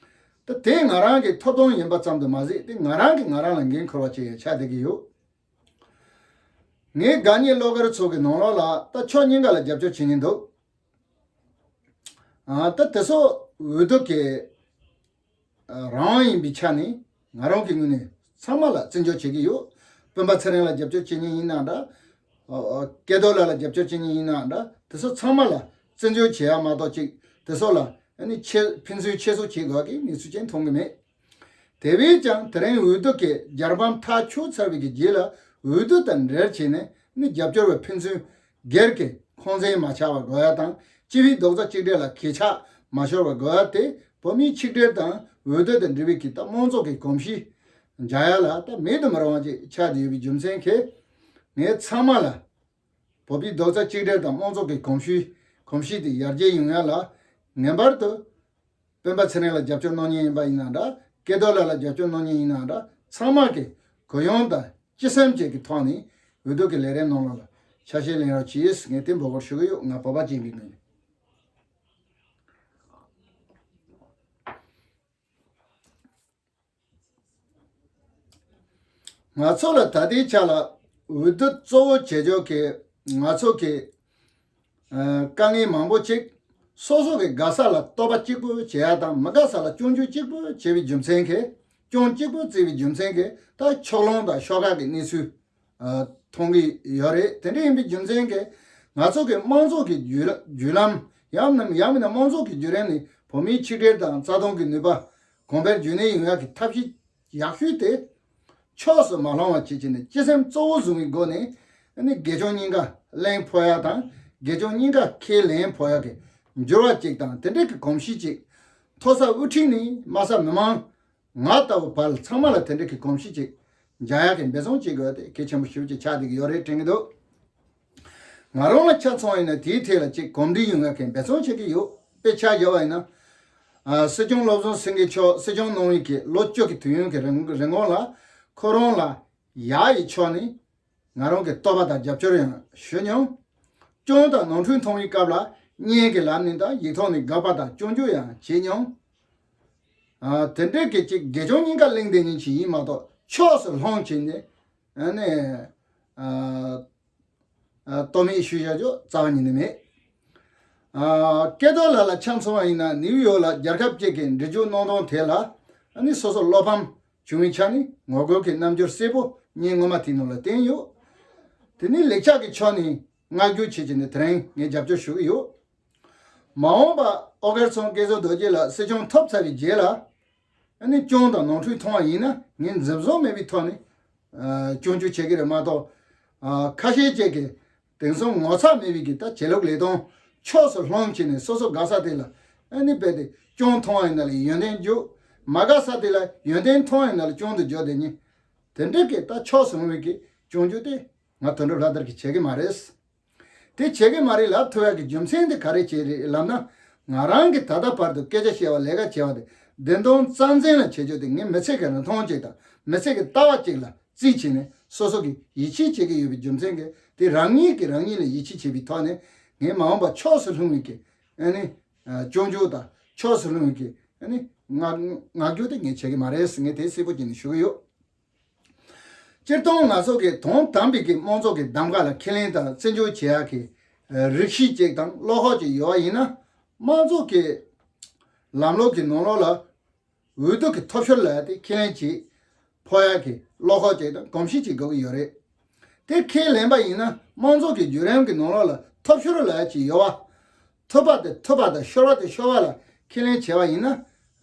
ད་དེ་ང་རང་གི་ཐོབ་ཐང་ཡིན་པ་ཙམ་དུ་མ་ཟད་དེ་ང་རང་གིས་ང་རང་ལ་འགན་འཁུར་བ་ཅིག་ཡང་ཆགས་བསྡད་ཀྱི་ཡོད། ངའི་དགའ་ཉེ་བློ་དཀར་ཚོ་གི་ནང་ལོགས་ལ་ད་ཕྱོགས་གཉིས་ཀ་ལ་རྒྱབ་སྐྱོར་བྱེད་མཁན་འདུག་ཨ་ད་དེ་ཚོ་འོས་བསྡུ་གི་ཨ་རང་དབང་ཡིན་པའི་ཆ་ནས་ང་རང་གི་ངོས་ནས་ཚང་མ་ལ་བརྩི་འཇོག་བྱེད་ཀྱི་ཡོད། སྤེན་པ་ཚེ་རིང་ལ་རྒྱབ་སྐྱོར་བྱེད་མཁན་ཡིན་ན་འདྲ། ཨ་ཨ་སྐལ་རྡོར་ལགས་ལ་རྒྱབ་སྐྱོར་བྱེད་མཁན་ཡིན་ན་འདྲ། དེ་ཚོ་ཚང་མ་ལ་བརྩི་འཇོག་བྱེད་ཡ་མ་གཏོགས་ཅིག་དེ་ཚོ་ལ་ཨ་ནི་ཆེ་ཕན་ཚུན་ཆེ་བསུ་བྱེད་དགོས་ཀྱི་གནས་ཚུལ་ཅན་མཐོང་གི་མེད། དེ་བས་ཀྱང་དེ་རིང་འོས་བསྡུ་གི་རྒྱལ་ཕམ་ཐག་ཆོད་ཚར་བའི་གི་རྗེས་ལ་འོས་བསྡུ་དང་འབྲེལ་བྱས་ནས་ནི་རྒྱབ་སྐྱོར་བའི་ཕན་ཚུན་སྒེར་གྱི་འཁོན་འཛིན་མ་ཆགས་པ་དགོས་ཡ་དང་སྤྱི་པའི་རྡོག་རྩ་གཅིག་སྒྲིལ་ལ་གས་ཆག་མ་ཤོར་བ་དགོས་ཡ་དེ་བོད་མིའི་ཆིག་སྒྲིལ་དང་འོས་བསྡུ་དང་འབྲེལ་བའི་གི་ད་དམངས་གཙོ་གི་གོམས་གཤིས་འཇགས་ཡ་ལ་ད་མེད་དུ་མི་རུང་བ་ཅིག་ཆགས་བསྡད་ཡོད་པའི་རྒྱུ་མཚན་གྱིས་ངས་ཚང་མ་ལ་བོད་པའི་རྡོག་རྩ་གཅིག་སྒྲིལ་དང་དམངས་གཙོ་གི་གོམས་གཤིས་གོམས་གཤིས་དེ་ཡར་རྒྱས་ཡོང་ཡ་ལ་ངེས་པར་དུ། སྤེན་པ་ཚེ་རིང་ལ་རྒྱབ་སྐྱོར་གནང་མཁན་ཡིན་པ་ཡིན་ན་འདྲ། སྐལ་རྡོར་ལགས་ལ་རྒྱབ་སྐྱོར་གནང་མཁན་ཡིན་ན་འདྲ། ཚང་མ་གིས་གུ་ཡངས་དང་སྤྱི་སེམས་བཅས་ཀྱི་ཐོག་ནས་འོས་བསྡུ་གི་ལས་རིམ་ནང་ལོགས་ལ་ཆ་ཤས་ལེན་རོགས་གྱིས། ངས་དེ་འབོད་སྐུལ་ཞུ་གི་ཡོད། ང་བོད་པ་ཅན་གྱི་ངོས་ནས། ང་ཚོ་ལ་ད་ལྟའི་ཆ་ལ་འོས་བསྡུ་གཙོ་བོ་བྱེད་ཕྱོགས་ཀྱི་ང་ཚོ་གི་ཨ་དཀའ་ངལ་མང་པོ་ཅིག་སོ་སོ་གི་དགའ་ས་ལ་བསྟོད་པ་གཅིག་པུ་བྱེད་ཡ་དང་མི་དགའ་ས་ལ་སྐྱོན་བརྗོད་གཅིག་པུ་བྱེད་པའི་རྒྱུ་མཚན་གྱིས་སྐྱོན་གཅིག་པུ་བརྩི་བའི་རྒྱུ་མཚན་གྱིས་ད་ཕྱོགས་ལྷུང་དང་ཤོག་ཁག་གི་གནས་ཚུལ་ཨ་མཐོང་གི་ཡོད་རེད། དེ་འདྲ་ཡིན་པའི་རྒྱུ་མཚན་གྱིས་ང་ཚོ་གི་དམངས་གཙོ་གི་བརྒྱུད་ལ་བརྒྱུད་ལམ་ཡང་ན་ཡང་མིན་ན་དམངས་གཙོ་གི་བརྒྱུད་རིམ་ནི་བོད་མིའི་ཆིག་སྒྲིལ་དང་རྩ་དོན་གྱི་ནུས་པ་གོང་འཕེལ་རྒྱུན་གནས་ཡོང་ཡག་གི་ཐབས་ཤེས་ཡག་ཤོས་དེ། ཕྱོགས་སུ་མ་ལྷུང་བ་བྱེད་ཀྱི་ནི་སྤྱི་སེམས་གཙོ་བོ་བཟུང་བའི་སྒོ་ནས་ནི་དགེ་སྐྱོན་གཉིས་ཀ་གླེང་ཕོད་ཡ་དང་དགེ་སྐྱོན་གཉིས་ཀ་ཁས་ལེན་ཕོད་ཡ་གི་འགྱུར་བ་ཅིག་དང་དེ་འདྲའི་གི་གོམས་གཤིས་ཅིག་མཐོ་ས་དབུ་ཁྲིད་ནས་དམའ་ས་མི་མང་ང་ལྟ་བུ་བར་ཚང་མ་ལ་དེ་འདྲའི་གི་གོམས་གཤིས་ཅིག་འཇགས་ཡ་གི་འབད་བརྩོན་བྱེད་དགོས་ཏེ་གལ་ཆེན་པོ་ཞེ་པོ་ཅིག་ཆགས་བསྡད་ཀྱི་ཡོད་རེད་དྲན་གྱི་འདུག་ང་རང་ལ་ཆ་མཚོན་ཡིན་ན་དེའི་ཐད་ལ་ཅིག་གོམས་འདྲིས་ཡོང་ཡ་གི་འབད་བརྩོན་བྱེད་ཀྱི་ཡོད། དཔེ་ཆ་བཞག་པ་ཡིན་ན། ཨ་སྲིད་སྐྱོང་བློ་བཟང་སེང་གེ་མཆོག་སྲིད་སྐྱོང་གནང་བའི་གི་ལོ་བཅུ་གི་དུས་ཡུན་གྱི་རིང་རིང་གོང་ལ་ཁོ་རང་ལ་ཡག་ཡི་ཕྱོགས་ནས་ང་རང་གི་བསྟོད་པ་དང་རྒྱབ་སྐྱོར་ཡང་ཞུ་མྱོང་། སྐྱོན་དང་ནོར་འཁྲུལ་མཐོང་བའི་སྐབས་ལ་བརྙན་གྱི་ལམ་ནས་དང་ཡིག་ཐོག་ནས་དགག་པ་དང་སྐྱོན་བརྗོད་ཡང་བྱེད་མྱོང་། ཨ་དེ་འདྲའི་གི་ཅིག་དགེ་སྐྱོན་གཉིས་ཀ་གླེང་བསྡད་མཁན་ཅིག་ཡིན་མ་གཏོགས་ཕྱོགས་སུ་ལྷུང་བྱས་ནས་ཨ་ནི་ཨ། ཨ་གཏོར་མའི་ཤུལ་བཞག་རྒྱུ་རྩ་བ་ཉིད་ནས་མེད། ཨ་སྐལ་རྡོར་ལགས་ལ་ཆ་མཚོན་པ་ཡིན་ན་ནིའུ་ཡོག་ལ་རྒྱལ་ཁབ་ཅིག་གི་འདྲི་རྒྱུ་གནང་སྟངས་དེ་ལ་ཨ་ནི་སོ་སོ་བློ་ཕམ་བྱུང་བའི་ཆ་ནས་ངོ་རྒོལ་གྱི་རྣམ་འགྱུར་གསལ་པོ་བརྙན་ངོ་མ་དེའི་ནང་ལ་བསྟན་ཡོད། དེ་ནི་ལེགས་ཆ་གི་ཕྱོགས་ནས་བསྔགས་བརྗོད་བྱེད་ཀྱི་ནི་དེ་རིང་ངས་རྒྱབ་སྐྱོར་ཞུ་གི་ཡོད། མ་འོངས་པ་ཨོ་དཀར་ཚང་སྐལ་བཟང་རྡོ་རྗེ་ལགས་སྲིད་སྐྱོང་ཐོབ་ཚར་བའི་རྗེས་ལ། ཨ་ནི་སྐྱོན་དང་ནོར་འཁྲུལ་མཐོང་བ་ཡིན་ན་ངས་འཛེམ་ཟོན་མེད་པའི་ཐོག་ནས་ཨ་སྐྱོན་བརྗོད་བྱེད་ཀྱི་རེད་མ་གཏོགས། ཨ་ཁ་ཤས་ཅིག་གིས་དེང་སང་ངོ་ཚ་མེད་པའི་གི་ད་བྱེད་ལུགས་ལས་སྟངས་ཕྱོགས་སུ་ལྷུང་བྱས་ནས་སོ་སོ་དགའ་ས་དེ་ལ་ཨ་ནི་རྦད་དེ་སྐྱོན་མཐོང་བ་ཡིན་ན་ལ་ཡོན་ཏན་བརྗོད། མ་དགའ་ས་དེ་ལ་ཡོན་ཏན་མཐོང་བ་ཡིན་ན་ལ་སྐྱོན་དུ་བརྗོད་དེ་ནི། དེ་འདྲ་གི་ད་ཕྱོགས་སུ་ལྷུང་བའི་གི་ སྐྱོང་རྒྱུ་དེ་ང་དོན་གྲུབ་ལྷ་དར་གྱིས་བྱེད་ཀྱི་མ་རེད། དེ་བྱེད་ཀྱི་མ་རེད་ལབ་ཐུབ་ཡག་གི་རྒྱུ་མཚན་དེ་ག་རེ་བྱས་རེད་ལབ་ན། ང་རང་གིས་ད་ལྟ་བར་དུ་སྐད་ཆ་བཤད་པ་ལས་ཀ་བྱས་པ་དེ་བདེན་དོན་རྩ་འཛིན་ལ་བྱེད་རྒྱུ་དེ་ངའི་མི་ཚེ་གི་རིན་ཐང་ཅིག་དང་མི་ཚེ་གི་ལྟ་བ་ཅིག་ལ་རྩིས་བྱས་ནས་སོ་སོ་གིས་ཡིད་ཆེས་བྱེད་ཀྱི་ཡོད་པའི་རྒྱུ་མཚན་གྱིས། དེ་རང་ཉིད་ཀྱིས་རང་ཉིད་ལ་ཡིད་ཆེས་བྱེད་པའི་ཐོག་ནས་ངས་མ་འོངས་པ་ཕྱོགས་སུ་ལྷུང་བའི་གི་ཨ་ནི་སྐྱོང་རྒྱུ་དང་ཕྱོགས་སུ་ལྷུང་བའི་གི་ཨ་ནི་མངག་མངག་རྒྱུ་དེ་ངས་བྱེད་ཀྱི་མ་རེད་ཟེར། ངས་དེ་གསལ་པོ་བྱས་ནས་ཞུ་གི་ཡོད། སྤྱིར་བཏང་ང་ཚོ་གི་དོན་དམ་པའི་གི་དམངས་གཙོ་གི་གདམ་ག་ལ་ཁས་ལེན་དང་བརྩི་འཇོག་བྱེད་ཡག་གི་རིགས་ཤིག་ཅིག་དང་བློ་ཁོག་ཅིག་ཡོད་པ་ཡིན་ན། དམངས་གཙོ་གི་ལམ་ལུགས་ཀྱི་ནང་ལོགས་ལ་འོས་བསྡུ་གི་ཐོབ་ཤོར་ལབ་ཡག་དེ་ཁས་ལེན་བྱེད་ཕོད་ཡག་གི་བློ་ཁོག་ཅིག་དང་གོམས་གཤིས་ཅིག་དགོས་ཀྱི་ཡོད་རེད། དེ་ཁས་ལེན་པ་ཡིན་ན་དམངས་གཙོ་གི་བརྒྱུད་རིམ་གྱི་ནང་ལོགས་ལ་ཐོབ་ཤོར་ལབ་ཡག་ཅིག་ཡོད་པ། ཐོབ་པ་དེ་ཐོབ་པ་དང་ཤོར་བ་དེ་ཤོར་བ་ལ་ཁས་ལེན་བྱས་པ་ཡིན་ན།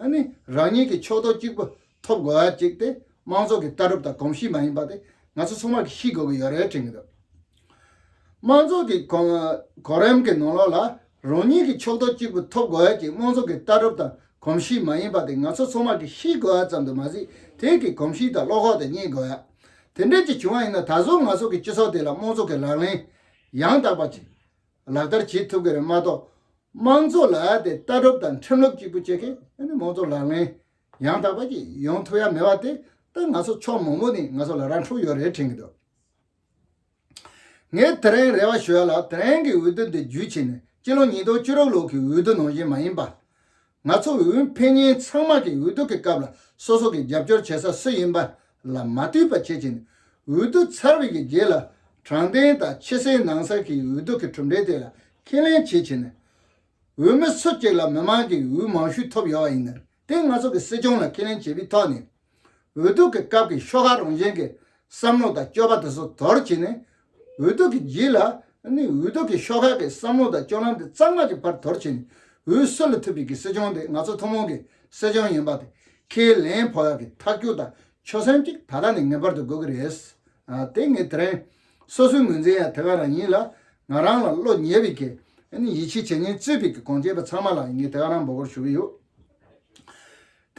ཨ་ནི་རང་ཉིད་ཀྱི་ཕྱོགས་གཏོགས་གཅིག་པུ་ཐོབ་དགོས་ཡ་གཅིག་དེ་དམངས་གཙོ་གི་ལྟ་གྲུབ་དང་གོམས་གཤིས་མ་ཡིན་པ་དེ་ང་ཚོ་ཚང་མ་གིས་ཤེས་དགོས་ཀྱི་ཡོད་རེད་དྲན་གྱི་འདུག། དམངས་གཙོ་གི་གོ་གོ་རིམ་གྱི་ནང་ལོགས་ལ་རང་ཉིད་ཀྱི་ཕྱོགས་གཏོགས་གཅིག་པུ་ཐོབ་དགོས་ཡ་གཅིག་དམངས་གཙོ་གི་ལྟ་གྲུབ་དང་གོམས་གཤིས་མ་ཡིན་པ་དེ་ང་ཚོ་ཚང་མ་གིས་ཤེས་དགོས་ཡ་ཙམ་དུ་མ་ཟད། དེ་གི་གོམས་གཤིས་དང་བློ་ཁོག་དེ་རྙེད་དགོས་ཡ། དེ་འདྲ་ཅིག་བྱུང་བ་ཡིན་ན་ད་གཟོད་ང་ཚོ་གི་སྤྱི་ཚོགས་དེ་ལ་དམངས་གཙོ་གི་ལག་ལེན་ཡང་དག་པ་ཅིག་ལག་བསྟར་བྱེད་ཐུབ་ཀྱི་རེད་མ་གཏོགས། དམངས་གཙོ་ལབ་ཡ་དེ་ལྟ་གྲུབ་དང་ཁྲིམས་ལུགས་གཅིག་པུ་བྱེད་མཁན་ཨ་ནི་དམངས་གཙོ་ལག་ལེན་ཡང་དག་པ་ཅིག་ཡོང་ཐུབ་ཡ་མེད་པ་དེ་ད་ང་ཚོ་ཕྱོགས་མང་པོ་ནས་ང་ཚོ་ལ་ར་འཕྲོད་ཡོད་རེད་དྲན་གྱི་འདུག། ངས་དེ་རིང་རེ་བ་ཞུ་ཡ་ལ། དེ་རིང་གི་འོས་བསྡུ་འདི་བརྒྱུད་བྱས་ནས་སྤྱི་ལོ་ཉིས་སྟོང་བཅུ་དྲུག་ལོ་གི་འོས་བསྡུ་ནང་བཞིན་མ་ཡིན་པ། ང་ཚོ་འོས་འཕེན་མཁན་ཚང་མ་གིས་འོས་བསྡུ་གི་སྐབས་ལ་སོ་སོ་གི་རྒྱབ་སྐྱོར་བྱེད་ས་སུ་ཡིན་པ་ལ་མ་ལྟོས་པ་བྱེད་ཀྱིན། འོས་བསྡུ་ཚར་བའི་གི་རྗེས་ལ་དྲང་བདེན་དང་ཕྱི་གསལ་ནང་གསལ་གྱི་འོས་བསྡུ་གི་གྲུབ་འབྲས་དེ་ལ་ཁས་ལེན་བྱེད་ཀྱིན། འོས་མི་སུ་གཅིག་ལ་མི་མང་གིས་འོས་མང་ཤོས་ཐོབ་ཡོད་པ་ཡིན་ན། དེ་ང་ཚོ་གི་སྲིད་སྐྱོང་ལ་ཁས་ལེན་བྱེད་པའི་ཐོག་ནས། འོས་བསྡུ་གི་སྐབས་ཀྱི་ཤོག་ཁག་རང་བཞིན་གྱི་བསམ་བློ་དང་སྤྱོད་པ་དེ་ཚོ་དོར་བྱས་ནས། འོས་བསྡུ་གི་རྗེས་ལ་ནི་འོས་བསྡུ་གི་ཤོག་ཁག་གི་བསམ་བློ་དང་སྤྱོད་ལམ་དེ་གཙང་མ་གི་བར་དོར་བྱས་ནས། འོས་སུ་ལ་ཐུབ་པའི་གི་སྲིད་སྐྱོང་དེ་ང་ཚོ་ཐུན་མོང་གི་སྲིད་སྐྱོང་ཡིན་པ་དེ་ཁས་ལེན་ཕོད་ཡག་གི་ཐག་གཅོད་དང་ཆོད་སེམས་ཅིག་ད་ལྟ་ནས་ངེས་པར་དུ་དགོས་ཀྱི་རེད། ཨ། དེ་ངས་དེ་རིང་སོ་སོའི་ངོས་འཛིན་ཡང་དེ་ག་རང་ཡིན་ལ། ང་རང་ལ་བློ་ཉེ་བའི་གི་ཨ་ནི་ཡིད་ཆེས་བྱེད་མཁན་གཙོས་པའི་གི་གོང་ཆེན་པ་ཚང་མ་ལ་ངས་དེ་ག་རང་འབོད་སྐུལ་ཞུ་གི་ཡོད།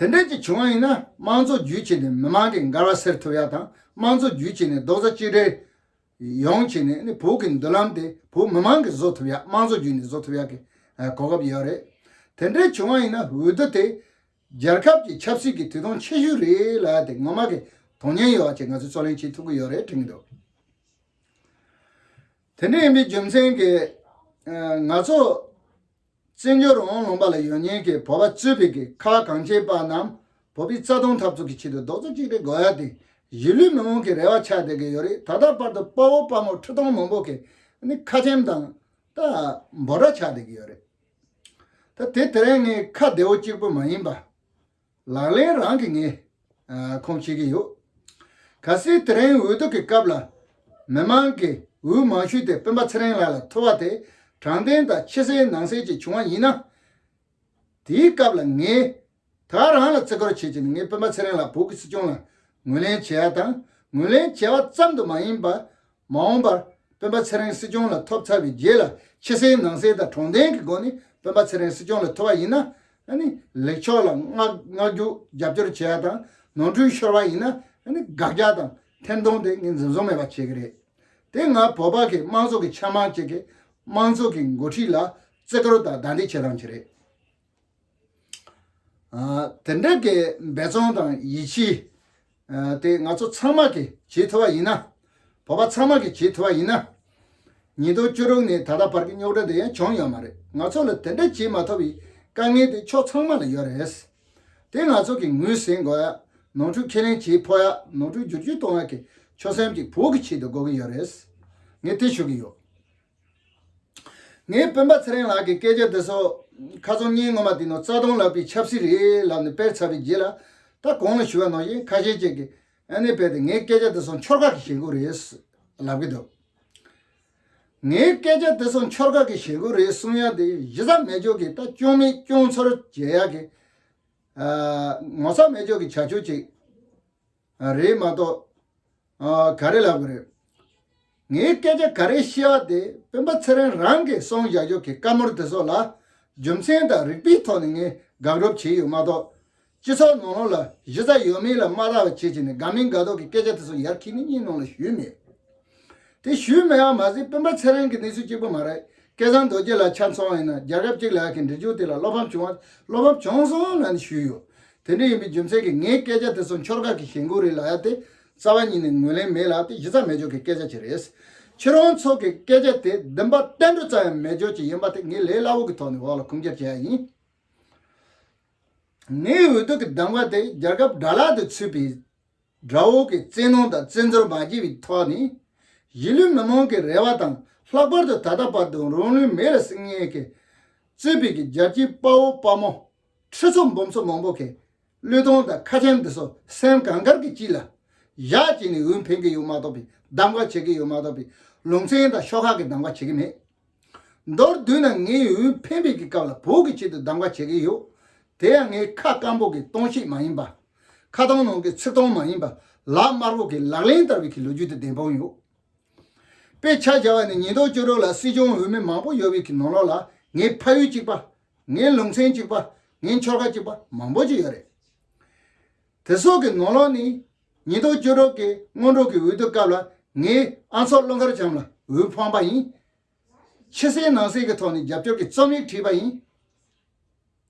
དེ་འདྲ་ཅིག་བྱུང་བ་ཡིན་ན། དམངས་གཙོ་བརྒྱུད་བྱས་ནས་མི་མང་གི་འགལ་བ་སེལ་ཐུབ་ཡ་དང་། དམངས་གཙོ་བརྒྱུད་བྱས་ནས་རྡོག་རྩ་གཅིག་སྒྲིལ་ཡོང་བྱས་ནས་ནི་བོད་ཀྱི་མདུན་ལམ་དེ་བོད་མི་མང་གིས་བཟོ་ཐུབ་ཡ། དམངས་གཙོ་བརྒྱུད་ནས་བཟོ་ཐུབ་ཡ་གི་ཨ་གོ་སྐབས་ཡོད་རེད། དེ་འདྲ་བྱུང་བ་ཡིན་ན་འོས་བསྡུ་དེ་རྒྱལ་ཁབ་ཀྱི་ཆབ་སྲིད་ཀྱི་དུས་ཐུང་ཆེ་ཤོས་རེད་ལབ་ཡ་དེ་ངོ་མ་གི་དོན་སྙིང་ཡོད་པ་ཅིག་ང་ཚོས་རྩོད་ལེན་བྱེད་ཐུབ་ཀྱི་ཡོད་རེད་དྲན་གྱི་འདུག། དེ་འདྲ་ཡིན་པའི་རྒྱུ་མཚན་གྱིས། ཨ། ང་ཚོ་བཙན་བྱོལ་རང་དབང་ལུང་པ་ལ་ཡོད་མཁན་གྱི་བོད་པ་གཙོས་པའི་གི་ཁ་བ་གངས་ཅན་པ་རྣམས་བོད་པའི་རྩ་དོན་འཐབ་རྩོད་ཀྱི་ཆེད་དུ་རྡོག་རྩ་གཅིག་སྒྲིལ་དགོས་ཡ་དེ་གཞིས་ལུས་མི་མང་གི་རེ་བ་ཆགས་བསྡད་ཀྱི་ཡོད་རེད། ད་ལྟ་བར་དུ་དཔའ་བོ་དཔའ་མོ་ཁྲི་སྟོང་མང་པོ་གི་ནི་ཁ་ཆེམས་དང་ད་འབོད་སྒྲ་ཆགས་བསྡད་ཀྱི་ཡོད་རེད། ད་དེ་དེ་རིང་ངས་ཁ་བདེ་བོ་གཅིག་པུ་མ་ཡིན་པ། ལག་ལེན་རང་གིས་ངས་ཨ་ཁུངས་བྱེད་ཀྱི་ཡོད། གལ་སྲིད་དེ་རིང་འོས་བསྡུ་གི་སྐབས་ལ་མི་མང་གི་འོས་མང་ཤོས་དེ་སྤེན་པ་ཚེ་རིང་ལགས་ལ་ཐོབ་པ་དེ་དྲང་བདེན་དང་ཕྱི་གསལ་ནང་གསལ་ཅིག་བྱུང་བ་ཡིན་ན། དེའི་སྐབས་ལ་ངས་ད་རང་ལ་བརྩི་བཀུར་བྱེད་ཀྱིན་ངས་སྤེན་པ་ཚེ་རིང་ལགས་བོད་ཀྱི་སྲིད་སྐྱོང་ལ་ངོས་ལེན་བྱེད་ཡ་དང་། ངོས་ལེན་བྱེད་པ་ཙམ་དུ་མ་ཡིན་པར། མ་འོངས་པར་སྤེན་པ་ཚེ་རིང་སྲིད་སྐྱོང་ལ་ཐོབ་ཚར་བའི་རྗེས་ལ་ཕྱི་གསལ་ནང་གསལ་དང་དྲང་བདེན་གྱི་སྒོ་ནས་སྤེན་པ་ཚེ་རིང་སྲིད་སྐྱོང་ལ་ཐོབ་པ་ཡིན་ན། ཨ་ནི་ལེགས་ཕྱོགས་ལ་བསྔགས་བསྔགས་རྒྱུ་རྒྱབ་སྐྱོར་བྱེད་ཡ་དང་། ནོར་འཁྲུལ་ཤོར་བ་ཡིན་ན་ཨ་ནི་དགག་རྒྱག་དང་འཐེན་གཏོང་དེ་ངས་འཛེམ་ཟོན་མེད་པ་བྱེད་ཀྱི་རེད། དེ་ང་བོད་པ་གི་དམངས་གཙོ་གི་འཆར་མང་ཅིག་གི་དམངས་གཙོ་གི་འགོ་ཁྲིད་ལ་བརྩི་བཀུར་དང་བདའ་འདེད་བྱེད་སྟངས་ཅིག་རེད། ཨ། དེ་འདྲ་གི་འབད་བརྩོན་དང་ཡིད་ཆེས། ཨ། དེ་ང་ཚོ་ཚང་མ་གིས་བྱེད་ཐུབ་པ་ཡིན་ན། བོད་པ་ཚང་མ་གིས་བྱེད་ཐུབ་པ་ཡིན་ན། ཉིས་སྟོང་བཅུ་དྲུག་ནས་ད་ལྟ་བར་གྱི་རྙོག་དྲ་དེ་ཡང་བྱུང་ཡོད་མ་རེད། ང་ཚོ་ལ་དེ་འདྲ་བྱེད་མ་ཐུབ་པའི་དཀའ་ངལ་དེ་ཕྱོགས་ཚང་མ་ལ་ཡོད་རེད། དེ་ང་ཚོ་གིས་ངོས་ཟིན་དགོས་ཡ། ནོར་འཁྲུལ་ཁས་ལེན་བྱེད་ཕོད་ཡ། ནོར་འཁྲུལ་བསྒྱུར་བཅོས་གཏོང་ཡ་གི་ཆོད་སེམས་ཅིག་བོད་ཀྱི་ཆེད་དུ་དགོས་ཀྱི་ཡོད་རེད། ངས་དེ་ཞུ་གི་ཡོད། ངས་སྤེན་པ་ཚེ་རིང་ལགས་ཀྱི་སྐད་ཆ་དེ་ཚོ་ཁ་སང་ཉིན་སྔོན་མ་དེ་ནང་རྩ་དོན་ལག་པའི་ཆབ་སྲིད་རེད་ལབ་ནས་སྤེལ་ཚར་བའི་རྗེས་ལ། ད་གོང་ལ་ཞུ་བ་ནང་བཞིན་ཁ་ཤས་ཅིག་གིས་ཨ་ནི་རྦད་དེ་ངའི་སྐད་ཆ་དེ་ཚོ་འཆོལ་ཁ་གི་ཞེན་ཁོག་རེད་ལབ་ཀྱི་འདུག། ངའི་སྐད་ཆ་དེ་ཚོ་འཆོལ་ཁ་གི་ཞེན་ཁོག་རེད་གསུང་ཡ་དེ་གཞི་རྩ་མེད་ཅོག་གི་ད་སྐྱོན་མེད་སྐྱོན་འཚོལ་བྱེད་ཡ་གི། ཨ། ངོ་ཚ་མེད་ཅོག་གི་བྱ་སྤྱོད་ཅིག་རེད་མ་གཏོགས། ཨ། ག་རེ་ལབ་དགོས་རེད། ངའི་སྐད་ཆ་ག་རེ་བཤད་པ་དེ་སྤེན་པ་ཚེ་རིང་རང་གིས་གསུངས་བཞག་རྒྱུ་གི་བཀའ་མོལ་དེ་ཚོ་ལ་རྒྱུ་མཚན་དང་རིགས་པའི་ཐོག་ནས་ངས་དགག་སྒྲུབ་བྱས་ཡོད་མ་གཏོགས། སྤྱི་ཚོགས་ནང་ལོགས་ལ་གཞི་རྩ་ཡོད་མེད་ལ་མ་བལྟ་བ་བྱེད་བྱས་ནས་དགའ་མིན་དགའ་མདོག་གི་སྐད་ཆ་དེ་ཚོ་ཡར་འཁྱེར་ནས་སྙིང་ནང་ལ་ཞུས་མེད། དེ་ཞུས་མེད་པ་མ་ཟད། སྤེན་པ་ཚེ་རིང་གི་གནས་ཚུལ་གཅིག་པུ་མ་རེད། སྐལ་བཟང་རྡོ་རྗེ་ལགས་ཆ་མཚོན་པ་ཡིན་ན། རྒྱལ་ཁབ་གཅིག་ལ་ཡ་གི་འབྲི་རྒྱུ་དེ་ལ་བློ་ཕམ་བྱུང་བ། བློ་ཕམ་བྱུང་སོང་ལབ་ནས་ཞུས་ཡོད། དེ་འདྲ་ཡིན་པའི་རྒྱུ་མཚན་གྱིས་ངའི་སྐད་ཆ་དེ་ཚོ་འཁྱོར་ཁ་གི་ཞེན་ཁོག་རེད་ལབ་ཡ་དེ་རྩ་བ་ཉིད་ནས་ངོས་ལེན་མེད་ལ། དེ་གཞི་རྩ་མེད་ཕྱོགས་ཀྱི་སྐད་ཆ་ཅིག་རེད། ཁྱེད་རང་ཚོ་གི་སྐད་ཆ་དེ་བདེན་པ་གཏན་འགྲོ་རྩ་ཡང་མེད་ཕྱོགས་ཅིག་ཡིན་པ་དེ་ངས་ལས་སླ་བོ་གི་ཐོག་ནས་འོག་ལ་ཁུངས་སྐྱེལ་བྱས་ཡ་ཡིན། ངའི་འོས་བསྡུ་གི་གདམ་ག་དེ་རྒྱལ་ཁབ་དགྲ་ལག་ཏུ་ཚུད་པའི་དགྲ་བོ་གི་བཙན་གནོན་དང་བཙན་འཛུལ་མ་བྱས་པའི་ཐོག་ནས། གཞིས་ལུས་མི་མང་གི་རེ་བ་དང་། ལྷག་པར་དུ་ད་ལྟ་བར་དུ་རང་ལུས་མེ་ལ་བསྲེགས་མཁན་གྱི་གཙོས་པའི་གི་རྒྱལ་གཅེས་དཔའ་བོ་དཔའ་མོ་ཁྲི་ཚོ་འབུམ་ཚོ་མང་པོ་གིས་བློས་གཏོང་དང་ཁ་ཆེམས་འདི་ཚོ་སེམས་གང་དགར་གྱི་དཀྱིལ་ལ་བཞག་བྱས་ནས་འོས་འཕེན་གྱི་ཡོད་མ་གཏོགས་པའི་གདམ་ག་བྱེད་ཀྱི་ཡོད་མ་གཏོགས་པའི་ལུང་ཚན་དང་ཤོག་ཁག་གི་གདམ་ག་བྱེད་ཀྱི་མེད། མདོར་བསྡུས་ན་ངས་འོས་འཕེན་པའི་གི་སྐབས་ལ་བོད་ཀྱི་ཆེད་དུ་གདམ་ག་བྱེད་ཀྱི་ཡོད། དེ་ཡང་ངས་ཁ་སྐམ་པོ་གི་སྟོང་བཤད་མ་ཡིན་པ། ཁ་སྟོང་ནང་གི་ཚིག་སྟོང་མ་ཡིན་པ། ལག་དམར་པོ་གི་ལག་ལེན་བསྟར་བའི་གི་ལོ་རྒྱུས་དེ་བདེན་དཔང་ཡོད། དཔེ་ཆ་བཞག་པ་ནི་ཉིས་སྟོང་བཅུ་དྲུག་ལ་སྲིད་སྐྱོང་འོས་མི་མང་པོ་ཡོད་པའི་གི་ནང་ལོགས་ལ་ངའི་ཕ་ཡུལ་གཅིག་པ། ངའི་ལུང་ཚན་གཅིག་པ། ངའི་འཁྱོར་ཁ་གཅིག་པ་མང་པོ་ཅིག་ཡོད་རེད། དེ་ཚོ་གི་ནང་ལོགས་ནས་ཉིས་སྟོང་བཅུ་དྲུག་གི་སྔོན་འགྲོ་གི་འོས་བསྡུ་སྐབས་ལ་ངས་ཨ་མཆོག་ཀླུ་མཁར་བྱམས་ལ་འོས་འཕངས་པ་ཡིན། ཕྱི་གསལ་ནང་གསལ་གྱི་ཐོག་ནས་རྒྱབ་སྐྱོར་གྱི་རྩོམ་ཡིག་བྲིས་པ་ཡིན།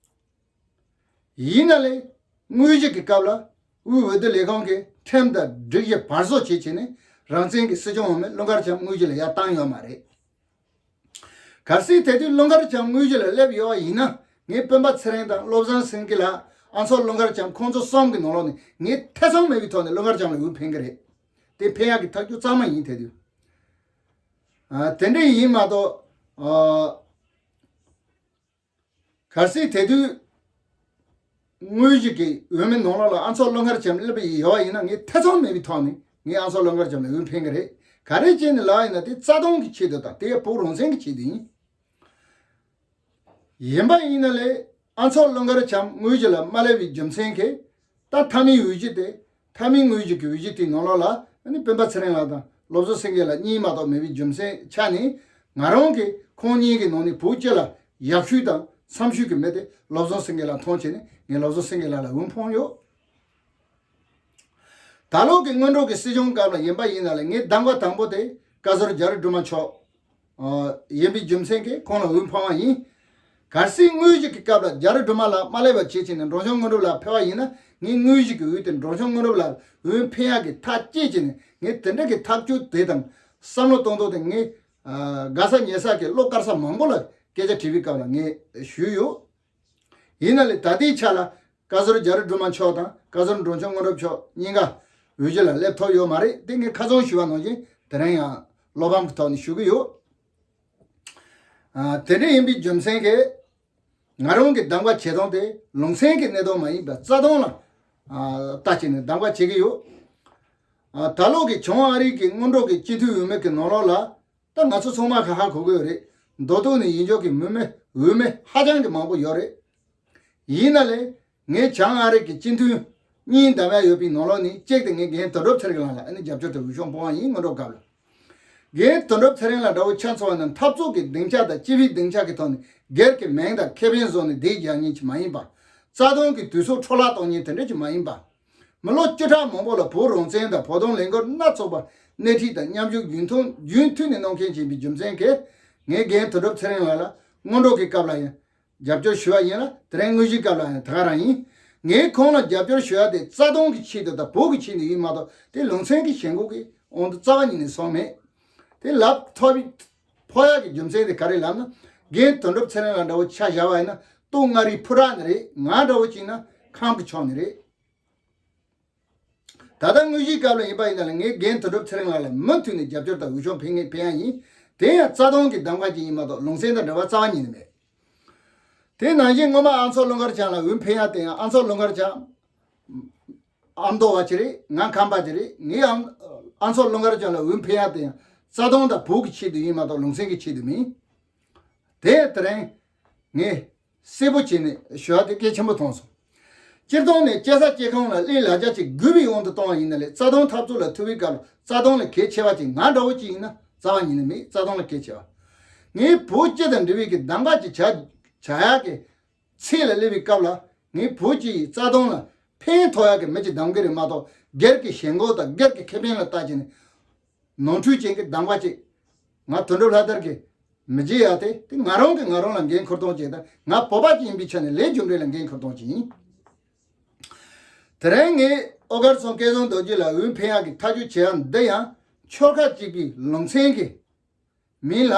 ཡིན་ན་ལས་དངོས་གཞི་གི་སྐབས་ལ་དབུས་འོས་བསྡུ་ལས་ཁང་གིས་ཁྲིམས་དང་སྒྲིག་གཞི་བར་བཟོ་བྱེད་བྱས་ནས་རང་བཙན་གྱི་སྲིད་སྐྱོང་འོས་མི་ཀླུ་མཁར་བྱམས་དངོས་གཞི་ལ་ཡར་བཏང་ཡོད་མ་རེད། གལ་སྲིད་དེ་དུས་ཀླུ་མཁར་བྱམས་དངོས་གཞི་ལ་སླེབས་ཡོད་པ་ཡིན་ན། ངས་སྤེན་པ་ཚེ་རིང་དང་བློ་བཟང་སེང་གེ་ལགས། ཨ་མཆོག་ཀླུ་མཁར་བྱམས། ཁོང་ཚོ་གསུམ་གྱི་ནང་ལོགས་ནས་ངས་ཐེ་ཚོམ་མེད་པའི་ཐོག་ནས་ཀླུ་མཁར་བྱམས་ལ་འོས་འཕེན་གྱི་རེད། དེ་འཕེན་ཡག་གི་ཐག་གཅོད་གཙང་མ་ཡིན། དེ་དུས། ཨ། དེ་འདྲ་ཡིན་མ་གཏོགས། ཨ། གལ་སྲིད་དེ་དུས་དངོས་གཞི་གི་འོས་མི་ནང་ལོགས་ལ་ཨ་མཆོག་ཀླུ་མཁར་བྱམས་སླེབས་ཡོད་པ་ཡིན་ན། ངས་ཐེ་ཚོམ་མེད་པའི་ཐོག་ནས་ངས་ཨ་མཆོག་ཀླུ་མཁར་བྱམས་ལ་འོས་འཕེན་གྱི་རེད། ག་རེ་བྱས་ནས་ལབ་པ་ཡིན་ན། དེ་རྩ་དོན་གྱི་ཆེད་དུ་དང་། དེ་བོད་རང་བཙན་གྱི་ཆེད་དུ་ཡིན། ཡིན་པ་ཡིན་ན་ལས་ཨ་མཆོག་ཀླུ་མཁར་བྱམས་དངོས་གཞི་ལ་མ་སླེབས་པའི་རྒྱུ་མཚན་གྱིས། ད་མཐའ་མའི་འོས་གཞི་དེ། མཐའ་མའི་དངོས་གཞི་གི་འོས་གཞི་དེའི་ནང་ལོགས་ལ་ཨ་ནི་སྤེན་པ་ཚེ་རིང་ལགས་དང་བློ་བཟང་སེང་གེ་ལགས་གཉིས་མ་གཏོགས་མེད་པའི་རྒྱུ་མཚན་ཆ་ནས། ང་རང་གིས་ཁོང་གཉིས་ཀྱི་ནང་ནས་བོད་སྤྱི་ལ་ཡག་ཤོས་དང་བསམ་ཤོས་ཀྱི་མི་དེ་བློ་བཟང་སེང་གེ་ལགས་མཐོང་བྱས་ནས། ངས་བློ་བཟང་སེང་གེ་ལགས་ལ་འོས་འཕངས་ཡོད། ད་ལོ་གི་སྔོན་འགྲོ་གི་སྲིད་སྐྱོང་སྐབས་ལ་ཡིན་པ་ཡིན་ན་ལས། ངས་གདམ་ག་དང་པོ་དེ་བཀའ་ཟུར་རྒྱ་རི་སྒྲོལ་མ་མཆོག་ཨ། ཡིན་པའི་རྒྱུ་མཚན་གྱིས་ཁོང་ལ་འོས་འཕངས་པ་ཡིན། གལ་སྲིད་དངོས་གཞི་གི་སྐབས་ལ་རྒྱ་རི་སྒྲོལ་མ་ལགས་མ་སླེབས་པ་བྱས་བྱས་ནས་འབྲོང་ཆུང་སྔོན་འགྲོ་ལ་ཕེབས་པ་ཡིན་ན། ངས་དངོས་གཞི་གི་འོས་དེ་འབྲོང་ཆུང་སྔོན་འགྲོ་ལ་འོས་འཕེན་ཡག་གི་ཐག་བཅད་བྱས་ནས། ངས་དེ་འདྲ་གི་ཐག་གཅོད་དེ་དང་བསམ་བློ་གཏོང་སྟངས་དེ་ངས། ཨ། དགའ་ས་ཉེ་ས་གི་བློ་དཀར་ས་མང་པོ་ལ་སྐད་ཆ་དྲིས་པའི་སྐབས་ལ་ངས་ཞུས་ཡོད། ཡིན་ན་ལས་ད་ལྟའི་ཆ་ལ་བཀའ་ཟུར་རྒྱ་རི་སྒྲོལ་མ་མཆོག་དང་བཀའ་ཟུར་འབྲོང་ཆུང་སྔོན་འགྲོ་མཆོག་གཉིས་ཀ་འོས་གཞི་ལ་སླེབས་ཐུབ་ཡོད་མ་རེད། དེ་ངས་ཁ་སང་ཞུས་པ་ནང་བཞིན་དེ་རིང་ཡང་བློ་ཕམ་གྱི་ཐོག་ནས་ཞུ་གི་ཡོད། ཨ། དེ་འདྲ་ཡིན་པའི་རྒྱུ་མཚན་གྱིས་ང་རང་གི་གདམ་ག་བྱེད་སྟངས་དེ་ལུང་ཚན་གྱི་གནད་དོན་མ་ཡིན་པར་རྩ་དོན་ལ། ཨ། ལྟ་བྱས་ནས་གདམ་ག་བྱེད་ཀྱི་ཡོད། ཨ། ད་ལོ་གི་བྱང་ཨ་རི་གི་སྔོན་འགྲོ་གི་སྤྱི་འཐུས་འོས་མི་གི་ནང་ལོགས་ལ། ད་ང་ཚོ་ཚང་མ་ག་ཧ་གོ་གི་ཡོད་རེད། མདོ་སྟོད་ནས་ཡིན་ཆོག་གི་མི་མི་འོས་མི་ཧ་ཅང་གི་མང་པོ་ཡོད་རེད། ཡིན་ན་ལས་ངས་བྱང་ཨ་རི་གི་སྤྱི་འཐུས་གཉིས་གདམ་ཡ་ཡོད་པའི་ནང་ལོགས་ནས་གཅིག་དེ་ངས་རྒན་དོན་གྲུབ་ཚེ་རིང་ལགས་ལ་ཨ་ནི་རྒྱབ་སྐྱོར་དང་འོས་ཤོག་འཕངས་པ་ཡིན། སྔོན་འགྲོ་སྐབས་ལ། རྒན་དོན་གྲུབ་ཚེ་རིང་ལགས་འདྲ་བོ་ཆ་མཚོན་པ་ན། འཐབ་རྩོད་ཀྱི་སྡིངས་ཆ་དང་སྤྱི་པའི་སྡིངས་ཆ་གི་ཐོག་ནས་སྒེར་གྱི་མིང་དང་ཁེ་ཕན་བཟུང་ནས་བསྡད་རྒྱག་མཁན་ཅིག་མ་ཡིན་པ། རྩ་དོན་གྱི་དུས་ཚོད་འཕྲོ་བརླག་གཏོང་མཁན་དེ་འདྲ་ཅིག་མ་ཡིན་པ། མི་ལོ་བཅུ་ཕྲག་མང་པོ་ལ་བོད་རང་བཙན་དང་བོད་དོན་ལས་འགུལ་སྣ་ཚོགས་པ་སྣེ་ཁྲིད་དང་མཉམ་ཞུགས་རྒྱུན་མཐུད་རྒྱུན་མཐུད་ནས་གནང་མཁན་ཅིག་ཡིན་པའི་རྒྱུ་མཚན་གྱིས། ངས་རྒན་དོན་གྲུབ་ཚེ་རིང་ལགས་ལ་སྔོན་འགྲོ་གི་སྐབས་ལ་ཡང་རྒྱབ་སྐྱོར་ཞུ་བ་ཡིན་ལ། དེ་རིང་དངོས་གཞིའི་སྐབས་ལ་ཡང་དེ་ག་རང་ཡིན། ངས་ཁོང་ལ་རྒྱབ་སྐྱོར་ཞུ་ཡ་དེ་རྩ་དོན་གྱི་ཆེད་དུ་དང་བོད་ཀྱི་ཆེད་དུ་ཡིན་མ་གཏོགས། དེ་ལུང་ཚན་གྱི་ཞེན་ཁོག་གི་དབང་དུ་རྩ་བ་ཉིད་ནས་སོང་མེད། དེ་ལབ་ཐོབ་ཕོག་ཡག་གི་རྒྱུ་མཚན་དེ་ག་རེ་ལབ་ན། རྒན་དོན་གྲུབ་ཚེ་རིང་ལགས་འདྲ་བོ་ཆ་བཞག་པ་ཡིན་ན། སྟོད་མངའ་རིས་ཕོ་བྲང་ནས་རེད། ང་འདྲ་བོ་ཅིག་ན་ཁམས་ཀྱི་ཕྱོགས་ནས་རེད། ད་ལྟ་དངོས་གཞིའི་སྐབས་ལ་ཡིན་པ་ཡིན་ན་ལ། ངས་རྒན་དོན་གྲུབ་ཚེ་རིང་ལགས་ལ་མུ་མཐུད་ནས་རྒྱབ་སྐྱོར་དང་འོས་ཤོག་འཕེན་ངེས་འཕེན་ཡ་ཡིན། དེ་ཡང་རྩ་དོན་གྱི་གདམ་ག་ཅིག་ཡིན་མ་གཏོགས་ལུང་ཚན་དང་འབྲེལ་བ་རྩ་བ་ཉིད་ནས་མེད། དེ་ནང་བཞིན་སྔོན་མ་ཨ་མཆོག་ཀླུ་མཁར་བྱམས་ལ་འོས་འཕེན་ཡ་དེ་ཡང་། ཨ་མཆོག་ཀླུ་མཁར་བྱམས་ཨ་མདོ་བ་ཅིག་རེད། ང་ཁམས་པ་ཅིག་རེད། ངས་ཨ་ཨ་མཆོག་ཀླུ་མཁར་བྱམས་ལ་འོས་འཕེན་ཡ་དེ་ཡང་རྩ་དོན་དང་བོད་ཀྱི་ཆེད་དུ་ཡིན་མ་གཏོགས་ལུང་ཚན་གྱི་ཆེད་དུ་མིན། དེ་དེ་རིང་ངས་གསལ་པོ་བྱས་ནས་ཞུ་བ་དེ་གལ་ཆེན་པོ་མཐོང་སོང་། སྤྱིར་བཏང་ནས་སྐྱེས་ས་སྐྱེས་ཁམས་ལ་གླེང་ལ་རྒྱ་ཆེ་དགོས་པའི་དབང་དུ་གཏོང་བ་ཡིན་ན་ལས། རྩ་དོན་འཐབ་རྩོད་ལ་ཐུག་པའི་སྐབས་ལ་རྩ་དོན་ལ་གལ་ཆེ་བ་ཅིག་ང་འདྲ་བོ་ཅིག་ཡིན་ན་རྩ་བ་ཉིད་ནས་མེད། རྩ་དོན་ལ་གལ་ཆེ་བ། ངས་བོད་སྤྱི་དང་འབྲེལ་བའི་གི་གདམ་ག་ཅིག་བྱ་བྱ་ཡག་གི་ཚད་ལ་སླེབས་པའི་སྐབས་ལ། ངས་བོད་སྤྱི་ཡི་རྩ་དོན་ལ་ཕན་ཐོགས་ཡག་གི་མི་ཅིག་གདམ་གི་རེད་མ་གཏོགས། སྒེར་གྱི་ཞེན་ཁོག་དང་སྒེར་གྱི་ཁེ་ཕན་ལ་བལྟས་བྱས་ནས། ནོར་འཁྲུལ་ཅན་གྱི་གདམ་ག་ཅིག་ང་དོན་གྲུབ་ལྷ་དར་གྱིས་མི་བརྗེད་ཡ་དེ་དེ་ང་རང་གིས་ང་རང་ལ་འགན་འཁུར་སྟངས་ཅིག་དང་། ང་བོད་པ་ཅིག་ཡིན་པའི་ཆ་ནས་ལས་རྒྱུ་འབྲས་ལ་འགན་འཁུར་སྟངས་ཅིག་ཡིན། དེ་རིང་ངས་ཨོ་གར་ཚང་སྐལ་བཟང་རྡོ་རྗེ་ལ་འོས་འཕེན་ཡག་གི་ཐག་གཅོད་བྱེད་ཡག་འདི་ཡང་ཆོལ་ཁ་གཅིག་པའི་ལུང་ཚན་གྱི་མིང་ལ།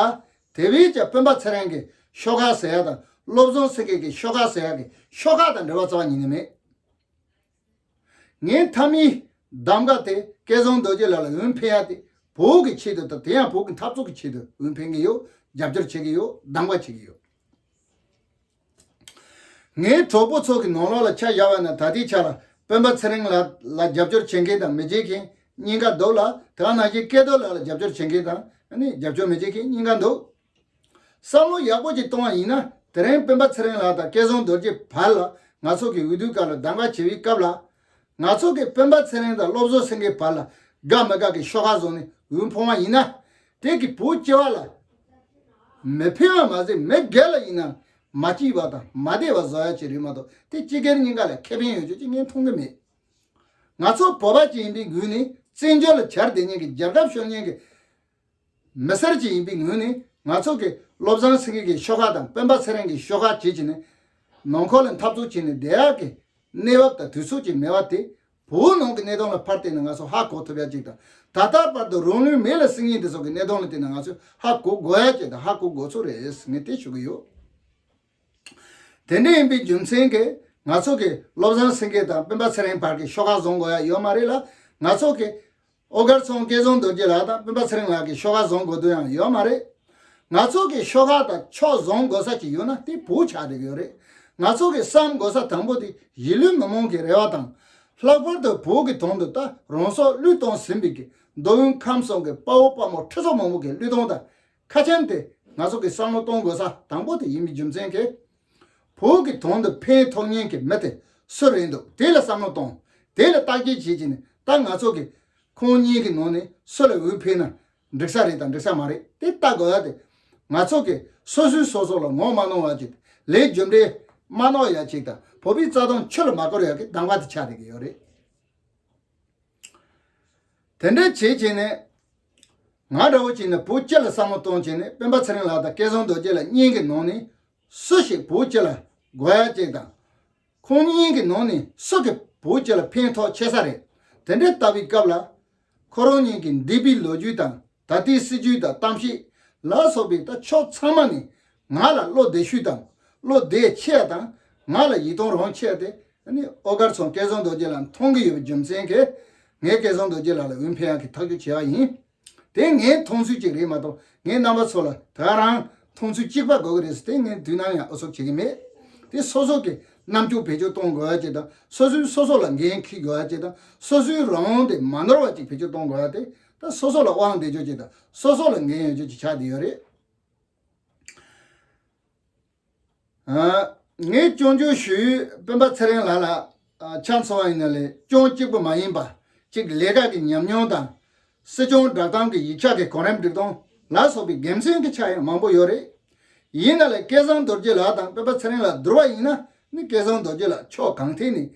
དེ་བས་ཀྱང་སྤེན་པ་ཚེ་རིང་གི་ཤོག་ཁག་ཟེར་ཡག་དང་། བློ་བཟང་སེང་གེ་གི་ཤོག་ཁག་ཟེར་ཡག་གི་ཤོག་ཁག་དང་འབྲེལ་བ་རྩ་བ་ཉིད་ནས་མེད། ངའི་མཐའ་མའི་གདམ་ག་དེ་སྐལ་བཟང་རྡོ་རྗེ་ལགས་ལ་འོས་འཕེན་ཡག་དེ་བོད་ཀྱི་ཆེད་དུ་དང་། དེ་ཡང་བོད་ཀྱི་འཐབ་རྩོད་ཀྱི་ཆེད་དུ་འོས་འཕེན་གྱི་ཡོད། རྒྱབ་སྐྱོར་བྱེད་ཀྱི་ཡོད། གདམ་ག་བྱེད་ཀྱི་ཡོད། ངའི་གྲོགས་པོ་ཚོ་གི་ནང་ལོགས་ལ་ཆ་བཞག་པ་ན། ད་ལྟའི་ཆ་ལ་སྤེན་པ་ཚེ་རིང་ལགས་ལ་རྒྱབ་སྐྱོར་བྱེད་མཁན་དང་མི་བྱེད་མཁན་གཉིས་ཀ་འདུག་ལ། དེ་ག་ནང་བཞིན་སྐལ་རྡོར་ལགས་ལ་རྒྱབ་སྐྱོར་བྱེད་མཁན་དང་། ཨ་ནི་རྒྱབ་སྐྱོར་མི་བྱེད་མཁན་གཉིས་ཀ་འདུག་བསམ་བློ་ཡག་པོ་ཅིག་གཏོང་བ་ཡིན་ན། དེ་རིང་སྤེན་པ་ཚེ་རིང་ལགས་དང་སྐལ་བཟང་རྡོ་རྗེ་བར་ལ་ང་ཚོ་གི་འོས་བསྡུའི་སྐབས་ལ་གདམ་ག་བྱེད་པའི་སྐབས་ལ། ང་ཚོ་གི་སྤེན་པ་ཚེ་རིང་དང་བློ་བཟང་སེང་གེ་བར་ལ་དགའ་མི་དགའ་གི་ཤོག་ཁག་བཟུང་ནས་འོས་འཕང་བ་ཡིན་ན། དེ་གི་བོད་སྤྱི་བ་ལ་མི་ཕན་བ་མ་ཟད། མི་སྒེར་ལ་ཡིན་ན་མ་སྐྱིད་པ་དང་མ་བདེ་བ་བཟོ་ཡ་ཅིག་རེད་མ་གཏོགས། དེ་སྤྱི་སྒེར་གཉིས་ཀ་ལ་ཁེ་ཕན་ཡོད་རྒྱུ་ཅིག་ངས་མཐོང་གི་མེད། ང་ཚོ་བོད་པ་ཅིག་ཡིན་པའི་ངོས་ནས། བཙན་བྱོལ་ལ་བཅར་བསྡད་མཁན་གྱི་རྒྱལ་ཁབ་སྐྱོང་མཁན་གྱི་མི་སེར་ཅིག་ཡིན་པའི་ངོས་ནས། ང་ཚོ་གི་བློ་བཟང་སེང་གེ་གི་ཤོག་ཁག་དང་སྤེན་པ་ཚེ་རིང་གི་ཤོག་ཁག་བྱེད་ཀྱི་ནས་ནང་ཁུལ་ལ་འཐབ་རྩོད་བྱས་ནས་བསྡད་ཡག་གི་གནས་བབ་དང་དུས་ཚོད་ཅིག་མེད་པ་དེ། བོད་ནང་གི་གནད་དོན་ལ་ཕར་བལྟས་ནས་ང་ཚོ་ཧ་གོ་ཐུབ་ཡ་ཅིག་དང་། ད་ལྟ་བར་དུ་རང་ལུས་མེ་ལ་བསྲེགས་མཁན་དེ་ཚོ་གི་གནད་དོན་ལ་བལྟས་ནས་ང་ཚོས་ཧ་གོ་དགོས་ཡ་ཅིག་དང་། ཧ་གོ་དགོས་ཚོད་རེད་ཟེར་ངས་དེ་ཞུ་གི་ཡོད། དེ་འདྲ་ཡིན་པའི་རྒྱུ་མཚན་གྱིས་ང་ཚོ་གི་བློ་བཟང་སེང་གེ་དང་སྤེན་པ་ཚེ་རིང་བར་གྱི་ཤོག་ཁག་བཟུང་དགོས་ཡ་ཡོད་མ་རེད་ལ། ང་ཚོ་གི་ཨོ་གར་ཚང་སྐལ་བཟང་རྡོ་རྗེ་ལགས་དང་སྤེན་པ་ཚེ་རིང་ལགས་ཀྱི་ཤོག་ཁག་བཟུང་དགོས་དོན་ཡང་ཡོད་མ་རེད། ང་ཚོ་གི་ཤོག་ཁག་དང་ཕྱོགས་བཟུང་དགོས་ས་ཅིག་ཡོད་ན་དེ་བོད་ཆགས་བསྡད་ཀྱི་ཡོད་རེད། ང་ཚོ་གི་བསམ་དགོས་ས་དང་པོ་དེ་གཞིས་ལུས་མི་མང་གི་རེ་བ་དང་། ལྷག་པར་དུ་བོད་ཀྱི་དོན་དུ་ད་རང་སྲོག་བློས་གཏོང་ཟིན་པའི་གི་མདོ་དབུས་ཁམས་གསུམ་གྱི་དཔའ་བོ་དཔའ་མོ་ཁྲི་ཚོ་མང་པོ་གི་བློས་གཏོང་དང་། ཁ་ཆེམས་དེ་ང་ཚོ་གི་བསམ་བློ་གཏོང་དགོས་ས་དང་པོ་དེ་ཡིན་པའི་རྒྱུ་མཚན་གྱིས། བོད་ཀྱི་དོན་དུ་ཕན་ཐོགས་མཁན་གྱི་མི་དེ་སུ་རེད་འདུག་དེ་ལ་བསམ་བློ་གཏོང་། དེ་ལ་བརྟག་དཔྱད་བྱེད་ཀྱི་ནས། ད་ང་ཚོ་གི་ཁོང་གཉིས་ཀྱི་ནང་ནས་སུ་ལ་འོས་འཕེན་ན་འགྲིག་ས་རེད་དང་འགྲིག་ས་མ་རེད་དེ་བལྟ་དགོས་ཡ་དེ། ང་ཚོ་གི་སོ་སོས་སོ་སོ་ལ་ངོ་མ་གནོང་བ་ཅིག་ལས་རྒྱུ་འབྲས་མ་གནང་ཡ་ཅིག་དང་། བོད་པའི་རྩ་དོན་ཆུ་ལ་མ་བསྐོར་ཡ་གི་གདམ་ག་དེ་ཆགས་བསྡད་ཀྱི་ཡོད་རེད། དེ་འདྲ་བྱེད་བྱས་ནས། ང་འདྲ་བོ་བྱས་ནས་བོད་སྤྱི་ལ་བསམ་བློ་གཏོང་བྱས་ནས། སྤེན་པ་ཚེ་རིང་ལགས་དང་སྐལ་བཟང་རྡོ་རྗེ་ལགས་གཉིས་ཀྱི་ནང་ནས་སུ་ཞིག་བོད་སྤྱི་ལ་དགོས་ཡ་ཅིག་དང་། ཁོང་གཉིས་ཀྱི་ནང་ནས་སུ་གིས་བོད་སྤྱི་ལ་ཕན་ཐོགས་ཆེ་ས་རེད། དེ་འདྲ་ལྟ་བའི་སྐབས་ལ། ཁོ་རང་གཉིས་ཀྱི་འདས་པའི་ལོ་རྒྱུས་དང་། ད་ལྟའི་སྲིད་བྱུས་དང་གཏམ་བཤད་ལ་སོགས་པའི་ད་ཕྱོགས་ཚང་མ་ནས་ང་ལ་བློ་བདེ་ཤོས་དང་། བློ་བདེ་ཆེ་ཡ་དང་། ང་ལ་ཡིད་རྟོན་རང་ཆེ་ཡ་དེ་ནི་ཨོ་གར་ཚང་སྐལ་བཟང་རྡོ་རྗེ་ལགས་མཐོང་གི་ཡོད་པའི་རྒྱུ་མཚན་གྱིས། ངས་སྐལ་བཟང་རྡོ་རྗེ་ལགས་ལ་འོས་འཕེན་ཡག་གི་ཐག་གཅོད་བྱས་པ་ཡིན། དེ་ངའི་མཐོང་ཚུལ་གཅིག་རེད་མ་གཏོགས། ངས་རྣམ་པ་ཚོ་ལ་ད་ག་རང་མཐོང་ཚུལ་གཅིག་པ་དགོས་ཀྱི་རེད་ཟེར་དེ་ངས་དུས་ནམ་ཡང་ཨུ་ཚུགས་བྱེད་ཀྱི་མེད། དེ་སོ་སོ་གི་རྣམ་འགྱུར་བེད་སྤྱོད་གཏོང་དགོས་ཡ་ཅིག་དང་། སོ་སོས་སོ་སོ་ལ་འགན་འཁྱེར་དགོས་ཡ་ཅིག་དང་། སོ་སོའི་རང་དབང་དེ་མ་ནོར་བ་ཅིག་བེད་སྤྱོད་གཏོང་དགོས་ཡ་དེ། ད་སོ་སོ་ལ་དབང་བདེ་འཇོག་ཅིག་དང་། སོ་སོ་ལ་འགན་ཡོད་རྒྱུ་ཅིག་ཆགས་བསྡད་ཡོད་རེད། ཨ། ངས་སྐྱོན་བརྗོད་ཞུས་སྤེན་པ་ཚེ་རིང་ལགས་ལ་ཨ་ཆ་མཚོན་པ་ཡིན་ན་ལས། སྐྱོན་གཅིག་པུ་མ་ཡིན་པ་ཅིག་ལས་ཀ་གི་ཉམས་མྱོང་དང་། སྲིད་སྐྱོང་བསྒྲགས་གཏམ་གྱི་ཡིག་ཆ་གི་གོ་རིམ་སྒྲིག་སྟངས་ལ་སོགས་པའི་དགེ་མཚན་གྱི་ཆ་ཡང་མང་པོ་ཡོད་རེད། ཡིན་ན་ལས་སྐལ་བཟང་རྡོ་རྗེ་ལགས་དང་སྤེན་པ་ཚེ་རིང་ལགས་བསྡུར་བ་ཡིན་ན་ནི། སྐལ་བཟང་རྡོ་རྗེ་ལགས་ཕྱོགས་གང་ཐད་ནས་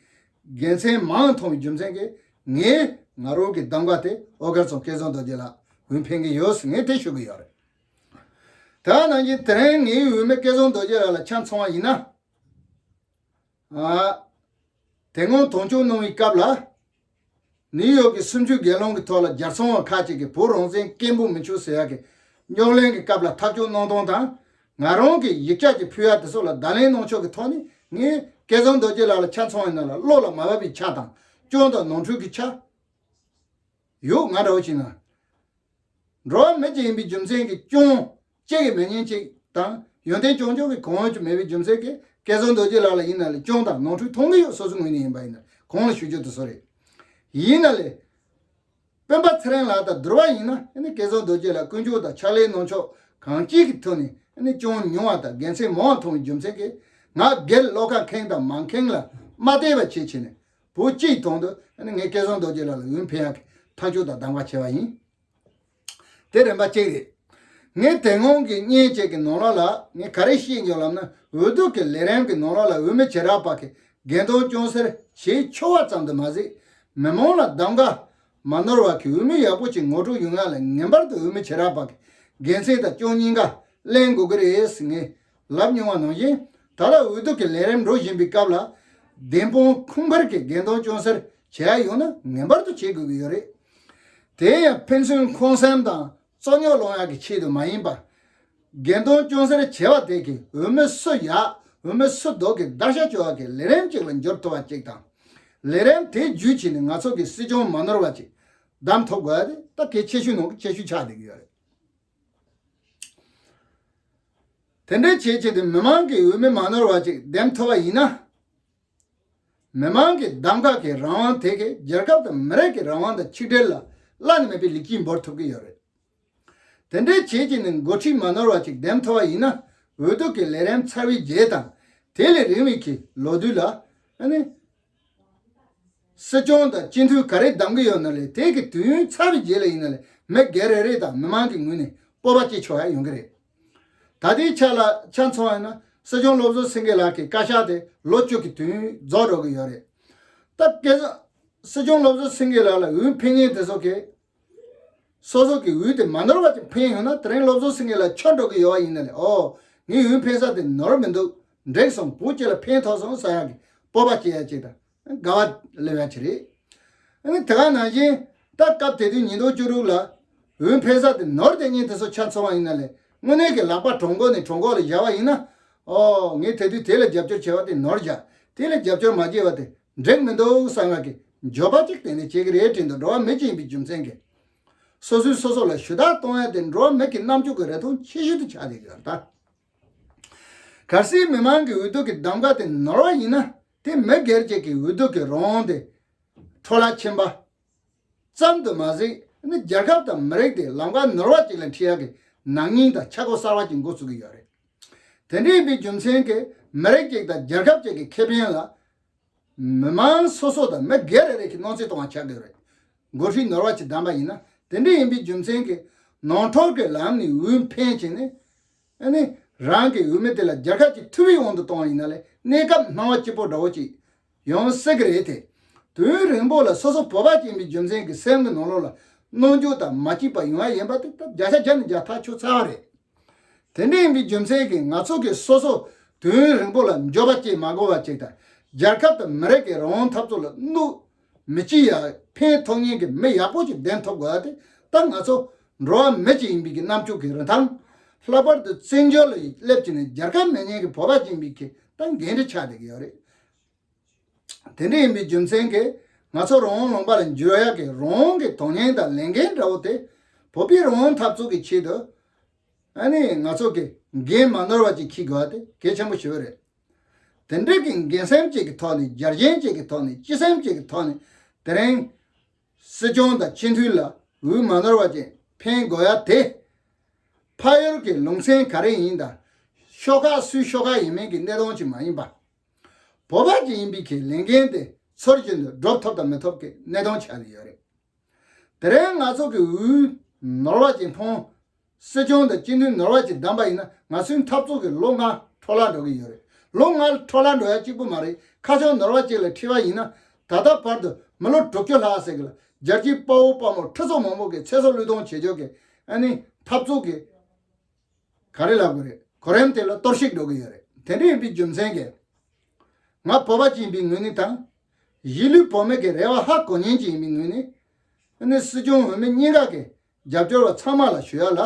དགེ་མཚན་མང་མཐོང་བའི་རྒྱུ་མཚན་གྱིས། ངས་ང་རང་གི་གདམ་ག་དེ་ཨོ་གར་ཚང་སྐལ་བཟང་རྡོ་རྗེ་ལགས་འོས་འཕེན་གྱི་ཡོད་ཟེར་ངས་དེ་ཞུ་གི་ཡོད་རེད། ད་ནང་བཞིན་དེ་རིང་ངའི་འོས་མི་སྐལ་བཟང་རྡོ་རྗེ་ལགས་ལ་ཆ་མཚོན་པ་ཡིན་ན། ཨ། དེ་སྔོན་དོན་གཅོད་གནང་བའི་སྐབས་ལ། ནིའུ་ཡོག་གི་གསུམ་བཅུའི་སྒེར་ལངས་ཀྱི་ཐོག་ལ་རྒྱལ་ཚོང་བ་ཁག་ཅིག་གིས་བོད་རང་བཙན་སྐད་འབོད་མི་ཆོག་ཟེར་ཡག་གི་རྙོག་གླེང་གི་སྐབས་ལ་ཐག་གཅོད་གནང་སྟངས་དང་། ང་རང་གིས་ཡིག་ཆ་ཅིག་ཕུལ་ཡག་དེ་ཚོ་ལ་བརྡ་ལན་གནང་ཕྱོགས་ཀྱི་ཐོག་ནས། ངས་སྐལ་བཟང་རྡོ་རྗེ་ལགས་ལ་ཆ་མཚོན་པ་ཡིན་ན་ལ་བློ་ལ་མ་བབས་པའི་ཆ་དང་། སྐྱོན་དང་ནོར་འཁྲུལ་གྱི་ཆ་ཡོད། ང་འདྲ་བོ་བྱས་ན། འགྲོ་བ་མི་གཅིག་ཡིན་པའི་རྒྱུ་མཚན་གྱིས་སྐྱོན་གཅིག་གི་མི་ཉན་གཅིག་དང་། ཡོན་ཏན་རྐྱང་རྐྱང་གི་གང་ཡང་མེད་པའི་རྒྱུ་མཚན་གྱིས། སྐལ་བཟང་རྡོ་རྗེ་ལགས་ལ་ཡིན་ན་ལས་སྐྱོན་དང་ནོར་འཁྲུལ་མཐོང་གི་ཡོད། སོ་སོའི་ངོས་ནས་ཡིན་པ་ཡིན་ན། གོང་ལ་ཞུ་རྒྱུ་དེ་ཚོ་རེད། ཡིན་ན་ལས། སྤེན་པ་ཚེ་རིང་ལགས་དང་བསྡུར་བ་ཡིན་ན། ཨ་ནི་སྐལ་བཟང་རྡོ་རྗེ་ལགས་ཀུན་སྤྱོད་དང་ཕྱག་ལས་གནང་ཕྱོགས་གང་ཅིའི་ཐོག་ནས། ཨ་ནི་སྐྱོན་ཉུང་བ་དང་དགེ་མཚན་མང་བ་མཐོང་བའི་རྒྱུ་མཚན་གྱིས། ང་སྒེར་བློ་ཁ་ཁེངས་དང་མ་ཁེངས་ལ་མ་བལྟས་པ་བྱས་བྱས་ནས། བོད་སྤྱིའི་དོན་དུ་ཨ་ནི་ངས་སྐལ་བཟང་རྡོ་རྗེ་ལགས་ལ་འོས་འཕེན་ཡག་གི་ཐག་གཅོད་དང་གདམ་ག་བྱས་པ་ཡིན། དེ་རིམ་པ་གཅིག་རེད། ངས་དེ་སྔོན་གྱི་བརྙན་བཅས་ཀྱི་ནང་ལོགས་ལ་ངས་ག་རེ་བཤད་ཡོད་ལབ་ན། འོས་བསྡུ་གི་ལས་རིམ་གྱི་ནང་ལོགས་ལ་འོས་མི་བྱེ་བྲག་པ་གིས་འགན་དང་སྐྱོན་སེལ་བྱེད་ཆོག་པ་ཙམ་དུ་མ་ཟད། མི་མང་ལ་གདམ་ག་ མ་ནོར་བ་གི་འོས་མི་ཡག་པོ་ཅིག་ངོ་སྤྲོད་ཡོང་ཡ་ལ་ངེས་པར་དུ་འོས་མི་བྱེ་བྲག་པ་གི་འགན་འཛིན་དང་སྐྱོང་གཉིས་ཀ་ལེན་དགོས་ཀྱི་རེད་ཟེར་ངས་ལབ་མྱོང་བ་ནང་བཞིན། ད་ལྟ་འོས་བསྡུ་གི་ལས་རིམ་འགྲོ་བཞིན་པའི་སྐབས་ལ། བདེན་དཔང་ཁུངས་འཕེར་གྱི་འགལ་ཟླ་སྐྱོན་སེལ་བྱེད་ཡ་ཡོང་ན་ངེས་པར་དུ་བྱེད་དགོས་ཀྱི་ཡོད་རེད། དེ་ཡང་ཕན་ཚུན་ཁོང་སེམས་དང་རྩོད་རྙོག་སློང་ཡག་གི་ཆེད་དུ་མ་ཡིན་པར། འགལ་ཟླ་སྐྱོན་སེལ་བྱེད་པ་དེ་གིས་འོས་མི་སུ་ཡག་འོས་མི་སུ་སྡུག་གི་བརྡར་ཤ་གཅོད་ཡག་གི་ལས་རིམ་ཅིག་ལ་འགྱུར་ཐུབ་པ་ཅིག་དང་། ལས་རིམ་དེ་བརྒྱུད་བྱས་ནས་ང་ཚོ་གི་སྲིད་སྐྱོང་མ་ནོར་བ་ཅིག་བདམས་ཐུབ་དགོས་ཡ་དེ་ད་གལ་ཆེ་ཤོས་ནང་གི་ཆེ་ཤོས་ཆགས་བསྡད་ཀྱི་ཡོད་རེད། དེ་འདྲའི་བྱས་བྱས་ཏེ་མི་མང་གིས་འོས་མི་མ་ནོར་བ་ཅིག་འདེམས་ཐུབ་པ་ཡིན་ན། མི་མང་གི་གདམ་ག་གི་རང་དབང་དེ་གིས་རྒྱལ་ཁབ་དང་མི་རིགས་ཀྱི་རང་དབང་དང་ཆིག་སྒྲིལ་ལ་བླ་ན་མེད་པའི་ལེགས་སྐྱེས་འབུལ་ཐུབ་ཀྱི་ཡོད་རེད། དེ་འདྲའི་བྱས་བྱས་ནས་འགོ་ཁྲིད་མ་ནོར་བ་ཅིག་འདེམས་ཐུབ་པ་ཡིན་ན། འོས་བསྡུ་གི་ལས་རིམ་ཚར་བའི་རྗེས་དང་དེ་ལས་རིང་བའི་གི་ལོ་དུས་ལ་ཨ་ནི། སྲིད་སྐྱོང་དང་སྤྱི་འཐུས་ག་རེ་བདམས་ཀྱི་ཡོད་ན་ལས་དེ་གི་དུས་ཡུན་ཚར་བའི་རྗེས་ལ་ཡིན་ན་ལས་མི་སྒེར་རེ་རེ་དང་མི་མང་གི་ངོས་ནས་སྤོབས་པ་སྐྱེ་ཆོག་ཡ་ཡོང་གི་རེད། ད་ལྟའི་ཆ་ལ་ཆ་མཚོན་པ་ཡིན་ན་སྲིད་སྐྱོང་བློ་བཟང་སེང་གེ་ལགས་ཀྱི་བཀའ་ཤག་དེ་ལོ་བཅུ་གི་དུས་ཡུན་རྫོགས་འགྲོ་གི་ཡོད་རེད། ད་སྐལ་བཟང་སྲིད་སྐྱོང་བློ་བཟང་སེང་གེ་ལགས་ལ་འོས་འཕེན་མཁན་དེ་ཚོ་གིས། སོ་སོ་གི་འོས་དེ་མ་ནོར་བ་ཅིག་འཕེན་ཡོང་ན་དེ་རིང་བློ་བཟང་སེང་གེ་ལགས་ཆགས་འགྲོ་གི་ཡོད་པ་ཡིན་ན་ལས། ཨོ། ངའི་འོས་འཕེན་ས་དེ་ནོར་མི་འདུག་འགྲིག་སོང་། བོད་སྤྱི་ལ་ཕན་ཐོགས་སོང་ཟེར་ཡག་གི་སྤོབས་པ་སྐྱེ་ཡ་ཅིག་དང་དགའ་བ་སླེབས་ཡ་ཅིག་རེད། ཨ་ནི་དེ་ག་ནང་བཞིན་ད་སྐབས་དེ་དུས་ཉིས་སྟོང་བཅུ་དྲུག་ལ་འོས་འཕེན་ས་དེ་ནོར་བསྡད་མཁན་དེ་ཚོ་ཆ་མཚོན་པ་ཡིན་ན་ལས་དངོས་གནས་ཀྱི་ལག་པ་གྲོད་ཁོག་ནས་གྲོད་ཁོག་ལ་བཞག་པ་ཡིན་ན། ཨོ། ངས་དེ་དུས་དེ་ལ་རྒྱབ་སྐྱོར་བྱས་པ་དེ་ནོར་བཞག་དེ་ལ་རྒྱབ་སྐྱོར་མ་བྱས་པ་དེ་འགྲིག་མི་འདུག་བསམ་ཡག་གི་འགྱོད་པ་ཅིག་དེ་ནས་བྱེད་ཀྱི་རེད་དྲན་དུས། འགྲོ་བ་མི་གཅིག་ཡིན་པའི་རྒྱུ་མཚན་གྱིས། སོ་སོས་སོ་སོ་ལ་ཞུ་དག་གཏོང་ཡ་དེ་འགྲོ་བ་མི་གི་རྣམ་དཔྱོད་ཀྱི་རེ་སྟོང་ཆེ་ཤོས་དེ་ཆགས་བསྡད་ཀྱི་ཡོད་རེད་ད། གལ་སྲིད་མི་མང་གི་འོས་བསྡུ་གི་གདམ་ག་དེ་ནོར་བ་ཡིན་ན། དེ་མི་སྒེར་གཅིག་གི་འོས་བསྡུ་གི་རང་དབང་དེ་འཕྲོ་བརླག་ཕྱིན་པ་ཙམ་དུ་མ་ཟད། ནི་རྒྱལ་ཁབ་དང་མི་རིགས་དེ་ལམ་ཁ་ནོར་བ་ཅིག་ལ་འཁྲིད་ཡག་གི་ནག་ཉེས་དང་ཆག་སྒོ་གསར་བ་ཅིག་འགོ་ཚུགས་ཀྱི་ཡོད་རེད། དེ་འདྲ་ཡིན་པའི་རྒྱུ་མཚན་གྱིས་མི་རིགས་གཅིག་དང་རྒྱལ་ཁབ་གཅིག་གི་ཁེ་ཕན་ལ། མི་མང་སོ་སོ་དང་མི་སྒེར་རེ་རེ་གིས་གནོད་འཚེ་གཏོང་བ་ཆགས་ཀྱི་རེད། འགོ་ཁྲིད་ནོར་བ་ཅིག་བདམས་པ་ཡིན་ན། དེ་འདྲ་ཡིན་པའི་རྒྱུ་མཚན་གྱིས་ནང་ཁྲོལ་གྱི་ལམ་ནས་འོས་འཕེན་བྱས་ནས། ཨ་ནི་རང་གི་འོས་མི་དེ་ལ་རྒྱལ་ཁ་ཅིག་ཐུབ་པའི་དབང་དུ་གཏོང་བ་ཡིན་ན་ལས་གནས་སྐབས་སྣང་བ་སྐྱིད་པོ་འདྲ་བོ་ཅིག་ཡོང་སྲིད་ཀྱི་རེད་དེ། དུས་ཡུན་རིང་པོ་ལ་སོ་སོ་བོད་པ་ཅིག་ཡིན་པའི་རྒྱུ་མཚན་གྱིས་སེམས་ཀྱི་ནང་ལོགས་ལ་རྣོ་འགྱུར་དང་མ་སྐྱིད་པ་ཡོང་ཡ་ཡིན་པ་དེ་ད་བརྒྱ་ཆ་བརྒྱ་ནས་བརྒྱ་ཐག་ཆོད་ཚར་བ་རེད། དེ་འདྲ་ཡིན་པའི་རྒྱུ་མཚན་གྱིས་ང་ཚོ་གིས་སོ་སོ་དུས་ཡུན་རིང་པོ་ལ་འགྱོད་པ་སྐྱེ་མ་དགོས་པ་ཅིག་དང་། རྒྱལ་ཁབ་དང་མི་རིགས་ཀྱི་རང་དབང་འཐབ་རྩོད་ལ་གནོད་མི་སྐྱེལ་ཡ་ཕན་ཐོགས་མཁན་གྱི་མི་ཡག་པོ་ཅིག་འདེམས་ཐུབ་དགོས་ཡ་དེ་ད་ང་ཚོ་འགྲོ་བ་མི་གཅིག་ཡིན་པའི་གི་རྣམ་དཔྱོད་ཀྱི་རིན་ཐང་། ལྷག་པར་དུ་བཙན་བྱོལ་ལ་སླེབས་ཀྱི་ནས་རྒྱལ་ཁབ་མེད་མཁན་གྱི་བོད་པ་ཅིག་ཡིན་པའི་གི་ད་འགན་འཁྲི་ཆགས་བསྡད་ཀྱི་ཡོད་རེད། དེ་འདྲ་ཡིན་པའི་རྒྱུ་མཚན་གྱིས་ང་ཚོ་རང་དབང་ལུང་པ་ལ་འགྱུར་ཡག་གི་རང་དབང་གི་དོན་སྙིང་དང་ལས་འགན་འདྲ་བོ་དེ་བོད་པའི་རང་དབང་འཐབ་རྩོད་ཀྱི་ཆེད་དུ། ཨ་ནི་ང་ཚོ་གི་འགན་མ་ནོར་བ་ཅིག་འཁྱེར་དགོས་པ་དེ་གལ་ཆེན་པོ་ཞེ་པོ་རེད། དེ་འདྲའི་གི་འགན་སེམས་ཅིག་གི་ཐོག་ནས། རྒྱལ་ཞེན་ཅིག་གི་ཐོག་ནས། སྤྱི་སེམས་ཅིག་གི་ཐོག་ནས་དེ་རིང་སྲིད་སྐྱོང་དང་སྤྱི་འཐུས་ལ་འོས་མ་ནོར་བ་ཅིག་འཕེན་དགོས་ཡ་དེ། ཕ་ཡུལ་གྱི་ལུང་ཚན་ག་རེ་ཡིན་དང་། ཤོག་ཁག་སུའི་ཤོག་ཁག་ཡིན་མིན་གྱི་གནད་དོན་ཅིག་མ་ཡིན་པ། བོད་པ་ཅིག་ཡིན་པའི་གི་ལས་འགན་དེ་ཚུལ་བཞིན་དུ་སྒྲུབ་ཐུབ་དང་མི་ཐུབ་ཀྱི་གནད་དོན་ཆགས་ཀྱི་ཡོད་རེད། དེ་རིང་ང་ཚོ་གི་འོས་ནོར་བ་ཅིག་འཕངས། སྲིད་སྐྱོང་དང་སྤྱི་འཐུས་ནོར་བ་ཅིག་བདམས་པ་ཡིན་ན། ང་ཚོའི་འཐབ་རྩོད་ཀྱི་ལོ་ལྔ་འཕྲོ་བརླག་འགྲོ་གི་ཡོད་རེད། ལོ་ལྔ་འཕྲོ་བརླག་འགྲོ་ཡ་གཅིག་པུ་མ་རེད། ཁ་ཕྱོགས་ནོར་བ་ཅིག་ལ་འཁྲིད་པ་ཡིན་ན། ད་ལྟ་བར་དུ་མི་ལོ་དྲུག་ཅུ་ལྷག་ཟེར་གི་ལ། རྒྱལ་གཅེས་དཔའ་བོ་དཔའ་མོ་ཁྲི་ཚོ་མང་པོ་གི་ཚེ་སྲོག་བློས་གཏོང་བྱེད་ཆོག་གི། ཨ་ནི་འཐབ་རྩོད་ཀྱི་ག་རེ་ལབ་དགོས་རེད། གོ་རིམ་དེ་ལ་གཏོར་བཤིག་འགྲོ་གི་ཡོད་རེད། དེ་འདྲ་ཡིན་པའི་རྒྱུ་མཚན་གྱིས། ང་བོད་པ་ཅིག་ཡིན་པའི་ངོས་ནས་དང་། གཞིས་ལུས་བོད་མི་གི་རེ་བ་ཧ་གོ་མཁན་ཅིག་ཡིན་པའི་ངོས་ནས། ཨ་ནི་སྲིད་སྐྱོང་འོས་མི་གཉིས་ཀ་གི་རྒྱབ་སྐྱོར་བ་ཚང་མ་ལ་ཞུ་ཡ་ལ།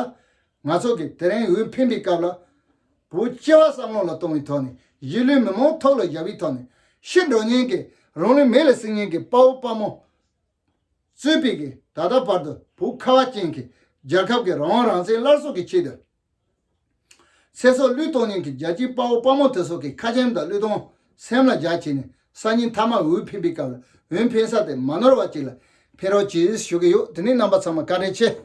ང་ཚོ་གིས་དེ་རིང་འོས་འཕེན་པའི་སྐབས་ལ། བོད་སྤྱི་བ་བསམ་བློ་ལ་གཏོང་བའི་ཐོག་ནས། གཞིས་ལུས་མི་མང་ཐུགས་ལ་བཞག་པའི་ཐོག་ནས། ཤི་འགྲོ་མཁན་གྱི། རང་ལུས་མེ་ལ་བསྲེག་མཁན་གྱི་དཔའ་བོ་དཔའ་མོ་གཙོས་པའི་གི་ད་ལྟ་བར་དུ་བོད་ཁ་བ་ཅན་གྱི་རྒྱལ་ཁབ་ཀྱི་རང་དབང་རང་བཙན་སླར་གསོ་གི་ཆེད་དུ། ཚེ་སྲོག་བློས་གཏོང་མཁན་གྱི་རྒྱལ་གཅེས་དཔའ་བོ་དཔའ་མོ་དེ་ཚོ་གི་ཁ་ཆེམས་དང་བློས་གཏོང་སེམས་ལ་འཇགས་བྱས་ནས། སང་ཉིན་མཐའ་མ་འོས་འཕེན་པའི་སྐབས་ལ་འོས་འཕེན་ས་དེ་མ་ནོར་བ་ཅིག་ལ་འཕེན་རོགས་གྱིས་ཞུ་གི་ཡོད། དེ་ནས་རྣམ་པ་ཚང་མ་བཀའ་དྲིན་ཆེ།